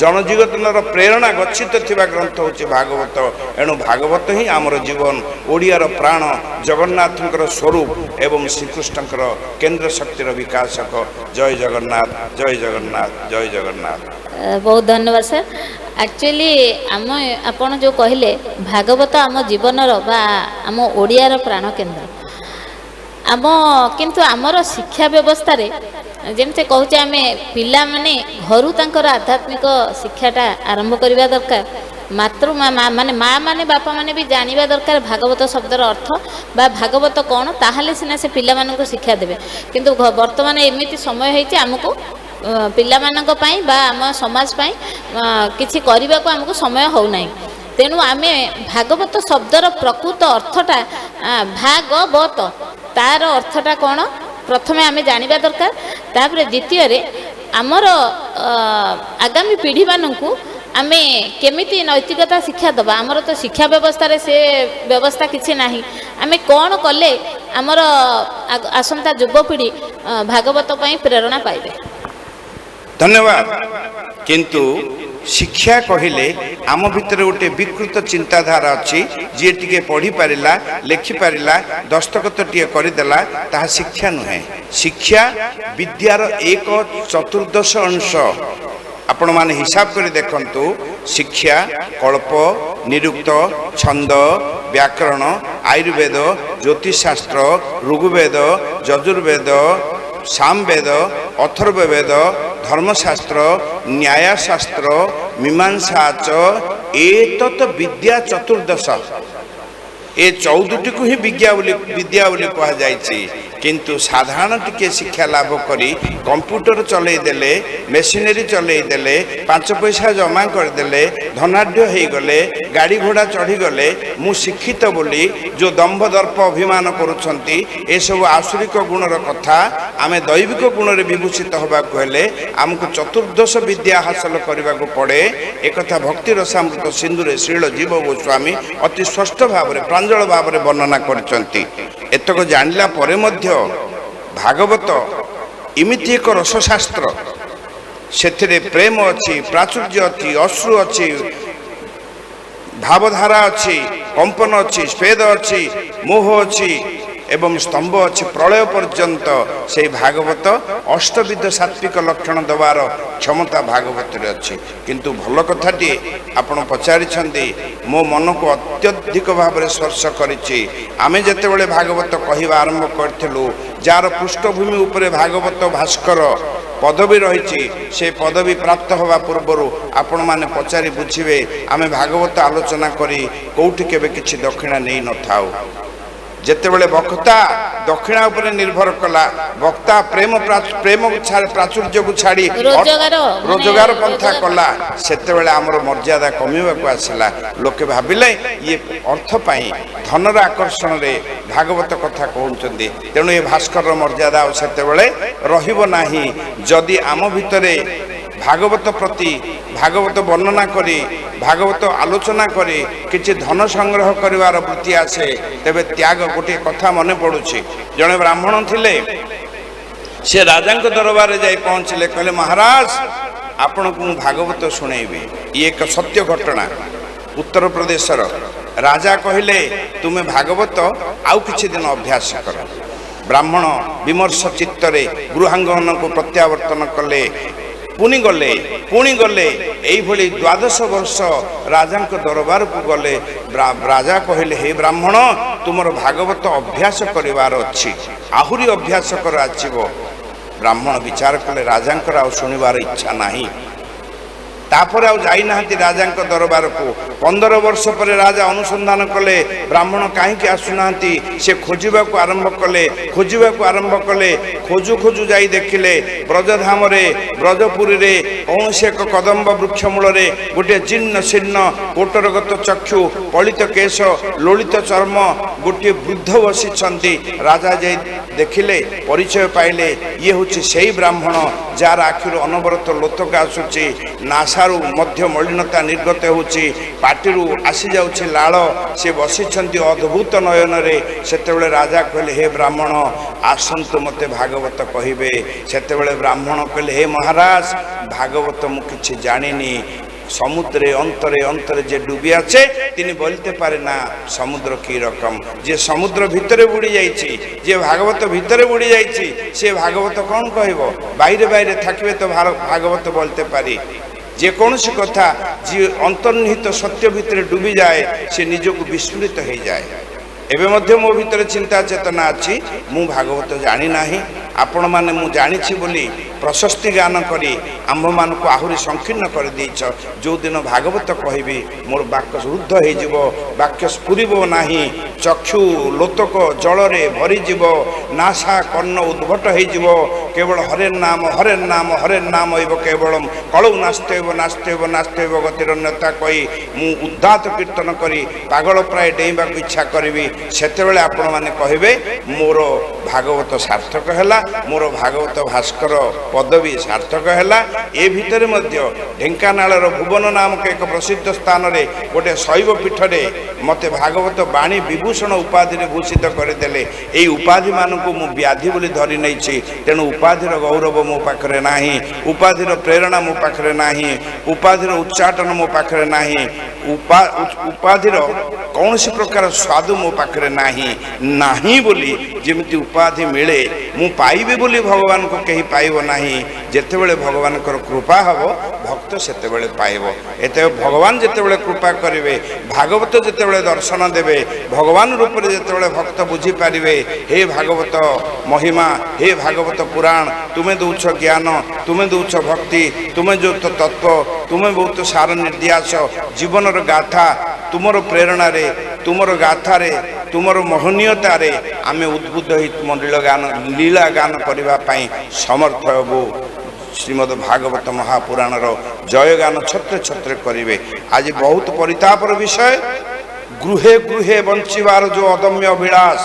ଜନଜୀବନର ପ୍ରେରଣା ଗଚ୍ଛିତ ଥିବା ଗ୍ରନ୍ଥ ହେଉଛି ଭାଗବତ। ଏଣୁ ଭାଗବତ ହିଁ ଆମର ଜୀବନ, ଓଡ଼ିଆର ପ୍ରାଣ, ଜଗନ୍ନାଥଙ୍କର ସ୍ୱରୂପ ଏବଂ ଶ୍ରୀକୃଷ୍ଣଙ୍କର କେନ୍ଦ୍ର ଶକ୍ତିର ବିକାଶକ। ଜୟ ଜଗନ୍ନାଥ, ଜୟ ଜଗନ୍ନାଥ, ଜୟ ଜଗନ୍ନାଥ। ବହୁତ ଧନ୍ୟବାଦ ସାର୍। ଆକ୍ଚୁଆଲି ଆମ ଆପଣ ଯେଉଁ କହିଲେ ଭାଗବତ ଆମ ଜୀବନର ବା ଆମ ଓଡ଼ିଆର ପ୍ରାଣକେନ୍ଦ୍ର, ଆମ କିନ୍ତୁ ଆମର ଶିକ୍ଷା ବ୍ୟବସ୍ଥାରେ ଯେମିତି କହୁଛେ ଆମେ, ପିଲାମାନେ ଘରୁ ତାଙ୍କର ଆଧ୍ୟାତ୍ମିକ ଶିକ୍ଷାଟା ଆରମ୍ଭ କରିବା ଦରକାର। ମାତୃ ମାନେ ମା ମାନେ ବାପା ମାନେ ବି ଜାଣିବା ଦରକାର ଭାଗବତ ଶବ୍ଦର ଅର୍ଥ ବା ଭାଗବତ କ'ଣ, ତାହେଲେ ସିନା ସେ ପିଲାମାନଙ୍କୁ ଶିକ୍ଷା ଦେବେ। କିନ୍ତୁ ବର୍ତ୍ତମାନ ଏମିତି ସମୟ ହେଇଛି, ଆମକୁ ପିଲାମାନଙ୍କ ପାଇଁ ବା ଆମ ସମାଜ ପାଇଁ କିଛି କରିବାକୁ ଆମକୁ ସମୟ ହେଉନାହିଁ। ତେଣୁ ଆମେ ଭାଗବତ ଶବ୍ଦର ପ୍ରକୃତ ଅର୍ଥଟା, ଭାଗବତ ତାର ଅର୍ଥଟା କ'ଣ, ପ୍ରଥମେ ଆମେ ଜାଣିବା ଦରକାର। ତାପରେ ଦ୍ୱିତୀୟରେ ଆମର ଆଗାମୀ ପିଢ଼ିମାନଙ୍କୁ ଆମେ କେମିତି ନୈତିକତା ଶିକ୍ଷା ଦେବା? ଆମର ତ ଶିକ୍ଷା ବ୍ୟବସ୍ଥାରେ ସେ ବ୍ୟବସ୍ଥା କିଛି ନାହିଁ। ଆମେ କ'ଣ କଲେ ଆମର ଆସନ୍ତା ଯୁବପିଢ଼ି ଭାଗବତ ପାଇଁ ପ୍ରେରଣା ପାଇବେ? ଧନ୍ୟବାଦ। କିନ୍ତୁ ଶିକ୍ଷା କହିଲେ ଆମ ଭିତରେ ଗୋଟେ ବିକୃତ ଚିନ୍ତାଧାରା ଅଛି। ଯିଏ ଟିକେ ପଢ଼ିପାରିଲା, ଲେଖିପାରିଲା, ଦସ୍ତଖତ ଟିକେ କରିଦେଲା, ତାହା ଶିକ୍ଷା ନୁହେଁ। ଶିକ୍ଷା ବିଦ୍ୟାର 1/14 ଅଂଶ। ଆପଣମାନେ ହିସାବ କରି ଦେଖନ୍ତୁ, ଶିକ୍ଷା କଳ୍ପ, ନିରୁକ୍ତ, ଛନ୍ଦ, ବ୍ୟାକରଣ, ଆୟୁର୍ବେଦ, ଜ୍ୟୋତିଷଶାସ୍ତ୍ର, ଋଗ୍ବେଦ, ଯଜୁର୍ବେଦ, ସାମବେଦ, ଅଥର୍ବବେଦ, ଧର୍ମଶାସ୍ତ୍ର, ନ୍ୟାୟଶାସ୍ତ୍ର, ମୀମାଂସା ଚ ଏତତ୍ ବିଦ୍ୟା ଚତୁର୍ଦଶ। ଏ 14ଟିକୁ ହିଁ ବିଦ୍ୟା ବୋଲି କୁହାଯାଇଛି। କିନ୍ତୁ ସାଧାରଣ ଟିକେ ଶିକ୍ଷା ଲାଭ କରି କମ୍ପ୍ୟୁଟର ଚଲେଇ ଦେଲେ, ମେସିନେରୀ ଚଲେଇ ଦେଲେ, 5 ପଇସା ଜମା କରିଦେଲେ, ଧନାଢ଼୍ୟ ହେଇଗଲେ, ଗାଡ଼ି ଘୋଡ଼ା ଚଢ଼ିଗଲେ, ମୁଁ ଶିକ୍ଷିତ ବୋଲି ଯେଉଁ ଦମ୍ଭ ଦର୍ପ ଅଭିମାନ କରୁଛନ୍ତି, ଏସବୁ ଆସୁରିକ ଗୁଣର କଥା। ଆମେ ଦୈବିକ ଗୁଣରେ ବିଭୂଷିତ ହେବାକୁ ହେଲେ ଆମକୁ ଚତୁର୍ଦଶ ବିଦ୍ୟା ହାସଲ କରିବାକୁ ପଡ଼େ। ଏକଥା ଭକ୍ତି ରସାମୃତ ସିନ୍ଧୁରେ ଶ୍ରୀଳ ଜୀବ ଗୋସ୍ୱାମୀ ଅତି ସ୍ପଷ୍ଟ ଭାବରେ, ପ୍ରାଞ୍ଜଳ ଭାବରେ ବର୍ଣ୍ଣନା କରିଛନ୍ତି। ଏତକ ଜାଣିଲା ପରେ ମଧ୍ୟ ଭାଗବତ ଏମିତି ଏକ ରସଶାସ୍ତ୍ର, ସେଥିରେ ପ୍ରେମ ଅଛି, ପ୍ରାଚୁର୍ଯ୍ୟ ଅଛି, ଅଶ୍ରୁ ଅଛି, ଭାବଧାରା ଅଛି, କମ୍ପନ ଅଛି, ସ୍ୱେଦ ଅଛି, ମୋହ ଅଛି ଏବଂ ସ୍ତମ୍ଭ ଅଛି। ପ୍ରଳୟ ପର୍ଯ୍ୟନ୍ତ ସେଇ ଭାଗବତ ଅଷ୍ଟବିଧ ସାତ୍ବିକ ଲକ୍ଷଣ ଦେବାର କ୍ଷମତା ଭାଗବତରେ ଅଛି। କିନ୍ତୁ ଭଲ କଥାଟିଏ ଆପଣ ପଚାରିଛନ୍ତି, ମୋ ମନକୁ ଅତ୍ୟଧିକ ଭାବରେ ସ୍ପର୍ଶ କରିଛି। ଆମେ ଯେତେବେଳେ ଭାଗବତ କହିବା ଆରମ୍ଭ କରିଥିଲୁ, ଯାହାର ପୃଷ୍ଠଭୂମି ଉପରେ ଭାଗବତ ଭାସ୍କର ପଦବୀ ରହିଛି, ସେ ପଦବୀ ପ୍ରାପ୍ତ ହେବା ପୂର୍ବରୁ ଆପଣମାନେ ପଚାରି ବୁଝିବେ, ଆମେ ଭାଗବତ ଆଲୋଚନା କରି କେଉଁଠି କେବେ କିଛି ଦକ୍ଷିଣା ନେଇନଥାଉ। ଯେତେବେଳେ ବକ୍ତା ଦକ୍ଷିଣା ଉପରେ ନିର୍ଭର କଲା, ବକ୍ତା ପ୍ରେମ ପ୍ରେମ ପ୍ରାଚୁର୍ଯ୍ୟକୁ ଛାଡ଼ି ରୋଜଗାର, ରୋଜଗାର ପନ୍ଥା କଲା, ସେତେବେଳେ ଆମର ମର୍ଯ୍ୟାଦା କମିବାକୁ ଆସିଲା। ଲୋକେ ଭାବିଲେ ଇଏ ଅର୍ଥ ପାଇଁ, ଧନର ଆକର୍ଷଣରେ ଭାଗବତ କଥା କହୁଛନ୍ତି। ତେଣୁ ଏ ଭାସ୍କରର ମର୍ଯ୍ୟାଦା ଆଉ ସେତେବେଳେ ରହିବ ନାହିଁ। ଯଦି ଆମ ଭିତରେ ଭାଗବତ ପ୍ରତି, ଭାଗବତ ବର୍ଣ୍ଣନା କରି, ଭାଗବତ ଆଲୋଚନା କରି କିଛି ଧନ ସଂଗ୍ରହ କରିବାର ବୃତ୍ତି ଆସେ, ତେବେ ତ୍ୟାଗ। ଗୋଟିଏ କଥା ମନେ ପଡ଼ୁଛି, ଜଣେ ବ୍ରାହ୍ମଣ ଥିଲେ, ସେ ରାଜାଙ୍କ ଦରବାରରେ ଯାଇ ପହଞ୍ଚିଲେ। କହିଲେ, ମହାରାଜ, ଆପଣଙ୍କୁ ମୁଁ ଭାଗବତ ଶୁଣେଇବି। ଇଏ ଏକ ସତ୍ୟ ଘଟଣା, ଉତ୍ତରପ୍ରଦେଶର। ରାଜା କହିଲେ, ତୁମେ ଭାଗବତ ଆଉ କିଛି ଦିନ ଅଭ୍ୟାସ କର। ବ୍ରାହ୍ମଣ ବିମର୍ଶ ଚିତ୍ତରେ ଗୃହାଙ୍ଗନକୁ ପ୍ରତ୍ୟାବର୍ତ୍ତନ କଲେ। ପୁଣି ଗଲେ, ପୁଣି ଗଲେ, ଏଇଭଳି 12 ବର୍ଷ ରାଜାଙ୍କ ଦରବାରକୁ ଗଲେ। ରାଜା କହିଲେ, ହେ ବ୍ରାହ୍ମଣ, ତୁମର ଭାଗବତ ଅଭ୍ୟାସ କରିବାର ଅଛି, ଆହୁରି ଅଭ୍ୟାସ କରାଯିବ। ବ୍ରାହ୍ମଣ ବିଚାର କଲେ, ରାଜାଙ୍କର ଆଉ ଶୁଣିବାର ଇଚ୍ଛା ନାହିଁ। ତାପରେ ଆଉ ଯାଇନାହାନ୍ତି ରାଜାଙ୍କ ଦରବାରକୁ। 15 ବର୍ଷ ପରେ ରାଜା ଅନୁସନ୍ଧାନ କଲେ, ବ୍ରାହ୍ମଣ କାହିଁକି ଆସୁନାହାନ୍ତି। ସେ ଖୋଜିବାକୁ ଆରମ୍ଭ କଲେ, ଖୋଜିବାକୁ ଆରମ୍ଭ କଲେ। ଖୋଜୁ ଖୋଜୁ ଯାଇ ଦେଖିଲେ ବ୍ରଜଧାମରେ, ବ୍ରଜପୁରୀରେ କୌଣସି ଏକ କଦମ୍ବ ବୃକ୍ଷ ମୂଳରେ ଗୋଟିଏ ଜୀର୍ଣ୍ଣ ଶୀର୍ଣ୍ଣ, କୋଟରଗତ ଚକ୍ଷୁ, ପଳିତ କେଶ, ଲୋଳିତ ଚର୍ମ ଗୋଟିଏ ବୃଦ୍ଧ ବସିଛନ୍ତି। ରାଜା ଯାଇ ଦେଖିଲେ, ପରିଚୟ ପାଇଲେ, ଇଏ ହେଉଛି ସେଇ ବ୍ରାହ୍ମଣ ଯାହାର ଆଖିରୁ ଅନବରତ ଲୋତକ ଆସୁଛି, ନାସାରୁ ମଧ୍ୟ ମଳିନତା ନିର୍ଗତ ହେଉଛି, ପାଟିରୁ ଆସିଯାଉଛି ଲାଳ। ସେ ବସିଛନ୍ତି ଅଦ୍ଭୁତ ନୟନରେ। ସେତେବେଳେ ରାଜା କହିଲେ, ହେ ବ୍ରାହ୍ମଣ, ଆସନ୍ତୁ, ମୋତେ ଭାଗବତ କହିବେ। ସେତେବେଳେ ବ୍ରାହ୍ମଣ କହିଲେ, ହେ ମହାରାଜ, ଭାଗବତ ମୁଁ କିଛି ଜାଣିନି। ସମୁଦ୍ରେ ଅନ୍ତରେ ଅନ୍ତରେ ଯେ ଡୁବି আছে তিনি বলতে পারে না ସମୁଦ୍ର କି ରକମ। ଯିଏ ସମୁଦ୍ର ଭିତରେ ବୁଡ଼ି ଯାଇଛି, ଯିଏ ଭାଗବତ ଭିତରେ ବୁଡ଼ି ଯାଇଛି, ସେ ଭାଗବତ କ'ଣ କହିବ? বাইরে বাইরে থাকিবে তো ଭାଗବତ বলতে পারি। ଯେକୌଣସି କଥା, ଯିଏ ଅନ୍ତର୍ନିହିତ ସତ୍ୟ ଭିତରେ ଡୁବିଯାଏ, ସେ ନିଜକୁ ବିସ୍ମୃତ ହେଇଯାଏ। ଏବେ ମଧ୍ୟ ମୋ ଭିତରେ ଚିନ୍ତା ଚେତନା ଅଛି, ମୁଁ ଭାଗବତ ଜାଣିନାହିଁ। ଆପଣମାନେ ମୁଁ ଜାଣିଛି ବୋଲି ପ୍ରଶସ୍ତି ଗାନ କରି ଆମ୍ଭମାନଙ୍କୁ ଆହୁରି ସଂକୀର୍ଣ୍ଣ କରିଦେଇଛ। ଯେଉଁଦିନ ଭାଗବତ କହିବି, ମୋର ବାକ୍ୟ ରୁଦ୍ଧ ହେଇଯିବ, ବାକ୍ୟ ସ୍ଫୁରିବ ନାହିଁ, ଚକ୍ଷୁ ଲୋତକ ଜଳରେ ଭରିଯିବ, ନାସା କର୍ଣ୍ଣ ଉଦ୍ଭଟ ହେଇଯିବ। କେବଳ ହରେ ନାମ ହରେ ନାମ ହରେ ନାମ ଏବ କେବଳ କଳଉ ନାସ୍ତୈବ ନାସ୍ତୈବ ନାସ୍ତୈବ ଗତିରନ୍ୟତା କହି ମୁଁ ଉଦ୍ଦାତ କୀର୍ତ୍ତନ କରି ପାଗଳ ପ୍ରାୟ ଡେଇଁବାକୁ ଇଚ୍ଛା କରିବି। ସେତେବେଳେ ଆପଣମାନେ କହିବେ, ମୋର ଭାଗବତ ସାର୍ଥକ ହେଲା, ମୋର ଭାଗବତ ଭାସ୍କର ପଦବୀ ସାର୍ଥକ ହେଲା। ଏ ଭିତରେ ମଧ୍ୟ ଢେଙ୍କାନାଳର ଭୁବନ ନାମକ ଏକ ପ୍ରସିଦ୍ଧ ସ୍ଥାନରେ ଗୋଟେ ଶୈବ ପୀଠରେ ମୋତେ ଭାଗବତ ବାଣୀ ବିଭୂଷଣ ଉପାଧିରେ ଭୂଷିତ କରିଦେଲେ। ଏଇ ଉପାଧିମାନଙ୍କୁ ମୁଁ ବ୍ୟାଧି ବୋଲି ଧରି ନେଇଛି। ତେଣୁ ଉପାଧିର ଗୌରବ ମୋ ପାଖରେ ନାହିଁ, ଉପାଧିର ପ୍ରେରଣା ମୋ ପାଖରେ ନାହିଁ, ଉପାଧିର ଉଚ୍ଚାଟନ ମୋ ପାଖରେ ନାହିଁ, ଉପାଧିର କୌଣସି ପ୍ରକାର ସ୍ୱାଦୁ ମୋ ପାଖରେ ନାହିଁ। ନାହିଁ ବୋଲି ଯେମିତି ଉପାଧି ମିଳେ, ମୁଁ ପାଇବି ବୋଲି ଭଗବାନଙ୍କୁ କେହି ପାଇବ ନାହିଁ। ଯେତେବେଳେ ଭଗବାନଙ୍କର କୃପା ହେବ, ଭକ୍ତ ସେତେବେଳେ ପାଇବ। ଏତେ ଭଗବାନ ଯେତେବେଳେ କୃପା କରିବେ, ଭାଗବତ ଯେତେବେଳେ ଦର୍ଶନ ଦେବେ, ଭଗବାନ ରୂପରେ ଯେତେବେଳେ ଭକ୍ତ ବୁଝିପାରିବେ, ହେ ଭାଗବତ ମହିମା, ହେ ଭାଗବତ ପୁରାଣ, ତୁମେ ଦେଉଛ ଜ୍ଞାନ, ତୁମେ ଦେଉଛ ଭକ୍ତି, ତୁମେ ଯେଉଁ ତତ୍ତ୍ୱ, ତୁମେ ବହୁତ ସାର ନିର୍ଦ୍ୟାସ ଜୀବନର ଗାଥା, ତୁମର ପ୍ରେରଣାରେ, ତୁମର ଗାଥାରେ, ତୁମର ମହନୀୟତାରେ ଆମେ ଉଦ୍ବୁଦ୍ଧ ହୋଇ ତୁମ ଲୀଳା ଗାନ କରିବା ପାଇଁ ସମର୍ଥ ହେବୁ। ଶ୍ରୀମଦ ଭାଗବତ ମହାପୁରାଣର ଜୟଗାନ ଛତ୍ରେ ଛତ୍ରେ କରିବେ। ଆଜି ବହୁତ ପରିତାପର ବିଷୟ, ଗୃହେ ଗୃହେ ବଞ୍ଚିବାର ଯେଉଁ ଅଦମ୍ୟ ଅଭିଳାଷ,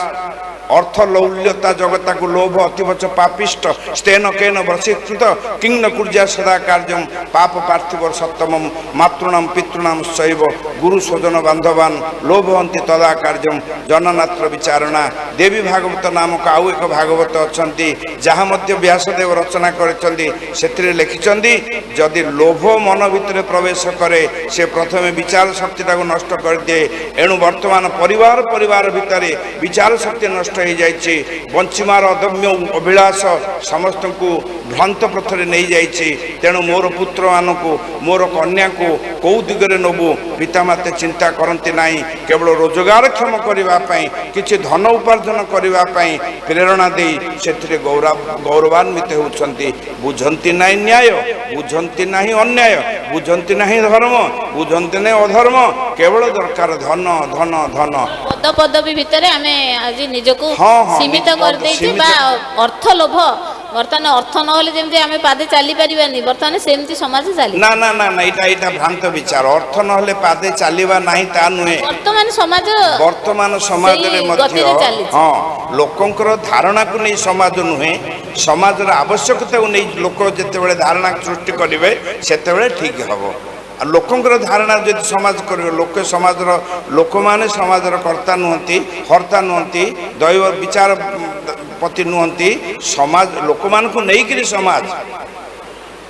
ଅର୍ଥ ଲୌଲ୍ୟତା ଜଗତାକୁ ଲୋଭ ଅତିବଚ ପାପିଷ୍ଟ ସ୍ତେନ କେନ ବଶୀକୃତ କିଙ୍ଗ କୁର୍ଜା ସଦା କାର୍ଯ୍ୟಂ ପାପ ପାର୍ଥିବ ସପ୍ତମ ମାତୃଣାମ ପିତୃଣାମ ଶୈବ ଗୁରୁ ସ୍ୱଜନ ବାନ୍ଧବାନ ଲୋଭ ହନ୍ତି ତଦା କାର୍ଯ୍ୟಂ ଜନନାତ୍ର ବିଚାରଣା। ଦେବୀ ଭାଗବତ ନାମକ ଆଉ ଏକ ଭାଗବତ ଅଛନ୍ତି, ଯାହା ମଧ୍ୟ ବ୍ୟାସଦେବ ରଚନା କରିଛନ୍ତି। ସେଥିରେ ଲେଖିଛନ୍ତି, ଯଦି ଲୋଭ ମନ ଭିତରେ ପ୍ରବେଶ କରେ, ସେ ପ୍ରଥମେ ବିଚାର ଶକ୍ତିଟାକୁ ନଷ୍ଟ କରିଦିଏ। ଏଣୁ ବର୍ତ୍ତମାନ ପରିବାର ପରିବାର ଭିତରେ ବିଚାର ଶକ୍ତି ନଷ୍ଟ ହେଇଯାଇଛି। ବଞ୍ଚିବାର ଅଦମ୍ୟ ଅଭିଳାଷ ସମସ୍ତଙ୍କୁ ଭ୍ରାନ୍ତ ପଥରେ ନେଇଯାଇଛି। ତେଣୁ ମୋର ପୁତ୍ରମାନଙ୍କୁ, ମୋର କନ୍ୟାକୁ କେଉଁ ଦିଗରେ ନେବୁ, ପିତାମାତା ଚିନ୍ତା କରନ୍ତି ନାହିଁ। କେବଳ ରୋଜଗାରକ୍ଷମ କରିବା ପାଇଁ, କିଛି ଧନ ଉପାର୍ଜନ କରିବା ପାଇଁ ପ୍ରେରଣା ଦେଇ ସେଥିରେ ଗୌରବାନ୍ୱିତ ହେଉଛନ୍ତି। ବୁଝନ୍ତି ନାହିଁ ନ୍ୟାୟ, ବୁଝନ୍ତି ନାହିଁ ଅନ୍ୟାୟ, ବୁଝନ୍ତି ନାହିଁ ଧର୍ମ, ବୁଝନ୍ତି ନାହିଁ ଅଧର୍ମ। କେବଳ ଦରକାର ଧନ, ଧନ, ଧନ। ପଦ ପଦବୀ ଭିତରେ ଆମେ ଆଜି ନିଜକୁ ହଁ ହଁ ସୀମିତ କରିଦେଇଛେ ବା ଅର୍ଥ ଲୋଭ। ବର୍ତ୍ତମାନ ଅର୍ଥ ନହେଲେ ଯେମିତି ଆମେ ପାଦେ ଚାଲିପାରିବାନି, ବର୍ତ୍ତମାନ ସେମିତି ସମାଜ ଚାଲି ନା ନା ନା ନା, ଏଇଟା ଭ୍ରାନ୍ତ ବିଚାର। ଅର୍ଥ ନହେଲେ ପାଦେ ଚାଲିବା ନାହିଁ ତା ନୁହେଁ। ବର୍ତ୍ତମାନ ସମାଜ ବର୍ତ୍ତମାନ ସମାଜରେ ମଧ୍ୟ ହଁ, ଲୋକଙ୍କର ଧାରଣାକୁ ନେଇ ସମାଜ ନୁହେଁ, ସମାଜର ଆବଶ୍ୟକତାକୁ ନେଇ ଲୋକ ଯେତେବେଳେ ଧାରଣା ସୃଷ୍ଟି କରିବେ ସେତେବେଳେ ଠିକ୍ ହେବ। ଆଉ ଲୋକଙ୍କର ଧାରଣା ଯଦି ସମାଜ କରିବେ, ଲୋକେ ସମାଜର ଲୋକମାନେ ସମାଜର କର୍ତ୍ତା ନୁହନ୍ତି, ହର୍ତ୍ତା ନୁହନ୍ତି, ଦୈବ ବିଚାରପତି ନୁହନ୍ତି। ସମାଜ ଲୋକମାନଙ୍କୁ ନେଇକରି ସମାଜ,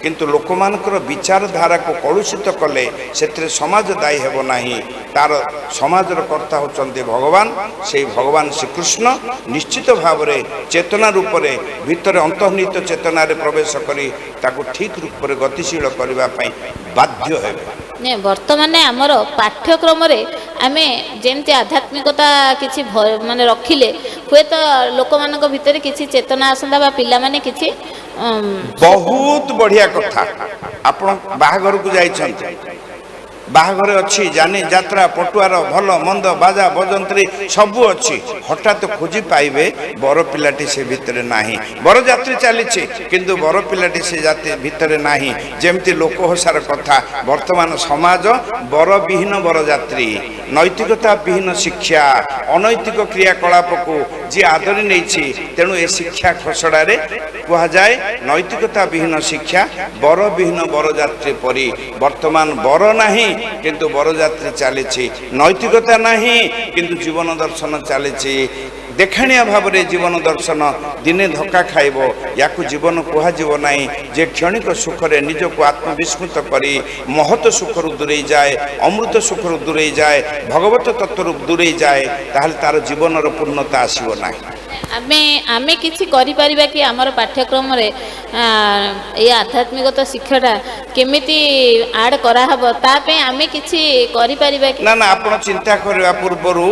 କିନ୍ତୁ ଲୋକମାନଙ୍କର ବିଚାରଧାରାକୁ କଳୁଷିତ କଲେ ସେଥିରେ ସମାଜ ଦାୟୀ ହେବ ନାହିଁ। ତାର ସମାଜର କର୍ତ୍ତା ହେଉଛନ୍ତି ଭଗବାନ। ସେଇ ଭଗବାନ ଶ୍ରୀକୃଷ୍ଣ ନିଶ୍ଚିତ ଭାବରେ ଚେତନା ରୂପରେ ଭିତରେ ଅନ୍ତର୍ନିହିତ ଚେତନାରେ ପ୍ରବେଶ କରି ତାକୁ ଠିକ୍ ରୂପରେ ଗତିଶୀଳ କରିବା ପାଇଁ ବାଧ୍ୟ ହେବେ। ବର୍ତ୍ତମାନ ଆମର ପାଠ୍ୟକ୍ରମରେ ଆମେ ଯେମିତି ଆଧ୍ୟାତ୍ମିକତା କିଛି ମାନେ ରଖିଲେ ହୁଏତ ଲୋକମାନଙ୍କ ଭିତରେ କିଛି ଚେତନା ଆସନ୍ତା ବା ପିଲାମାନେ କିଛି ବହୁତ ବଢ଼ିଆ କଥା। ଆପଣ ବାହାଘରକୁ ଯାଇଛନ୍ତି, ବାହାଘର ଅଛି, ଜାନି ଯାତ୍ରା, ପଟୁଆର, ଭଲ ମନ୍ଦ, ବାଜା ବଜନ୍ତ୍ରୀ ସବୁ ଅଛି। ହଠାତ୍ ଖୋଜି ପାଇବେ ବର ପିଲାଟି ସେ ଭିତରେ ନାହିଁ। ବରଯାତ୍ରୀ ଚାଲିଛି କିନ୍ତୁ ବର ପିଲାଟି ସେ ଜାତି ଭିତରେ ନାହିଁ। ଯେମିତି ଲୋକ ହସାର କଥା, ବର୍ତ୍ତମାନ ସମାଜ ବରବିହୀନ ବରଯାତ୍ରୀ, ନୈତିକତା ବିହୀନ ଶିକ୍ଷା, ଅନୈତିକ କ୍ରିୟାକଳାପକୁ ଯିଏ ଆଦରି ନେଇଛି। ତେଣୁ ଏ ଶିକ୍ଷା ଖସଡ଼ାରେ କୁହାଯାଏ ନୈତିକତା ବିହୀନ ଶିକ୍ଷା ବରବିହୀନ ବରଯାତ୍ରୀ ପରି। ବର୍ତ୍ତମାନ ବର ନାହିଁ କିନ୍ତୁ ବରଯାତ୍ରୀ ଚାଲିଛି, ନୈତିକତା ନାହିଁ କିନ୍ତୁ ଜୀବନ ଦର୍ଶନ ଚାଲିଛି। ଦେଖାଣିଆ ଭାବରେ ଜୀବନ ଦର୍ଶନ ଦିନେ ଧକ୍କା ଖାଇବ, ୟାକୁ ଜୀବନ କୁହାଯିବ ନାହିଁ। ଯେ କ୍ଷଣିକ ସୁଖରେ ନିଜକୁ ଆତ୍ମବିସ୍ମୃତ କରି ମହତ ସୁଖରୁ ଦୂରେଇ ଯାଏ, ଅମୃତ ସୁଖରୁ ଦୂରେଇ ଯାଏ, ଭଗବତ ତତ୍ତ୍ୱରୁ ଦୂରେଇ ଯାଏ, ତାହେଲେ ତାର ଜୀବନର ପୂର୍ଣ୍ଣତା ଆସିବ ନାହିଁ। ଆମେ କିଛି କରିପାରିବା କି ଆମର ପାଠ୍ୟକ୍ରମରେ ଏଇ ଆଧ୍ୟାତ୍ମିକତା ଶିକ୍ଷାଟା କେମିତି ଆଡ଼୍ କରାହେବ, ତା ପାଇଁ ଆମେ କିଛି କରିପାରିବା କି? ନା ନା, ଆପଣ ଚିନ୍ତା କରିବା ପୂର୍ବରୁ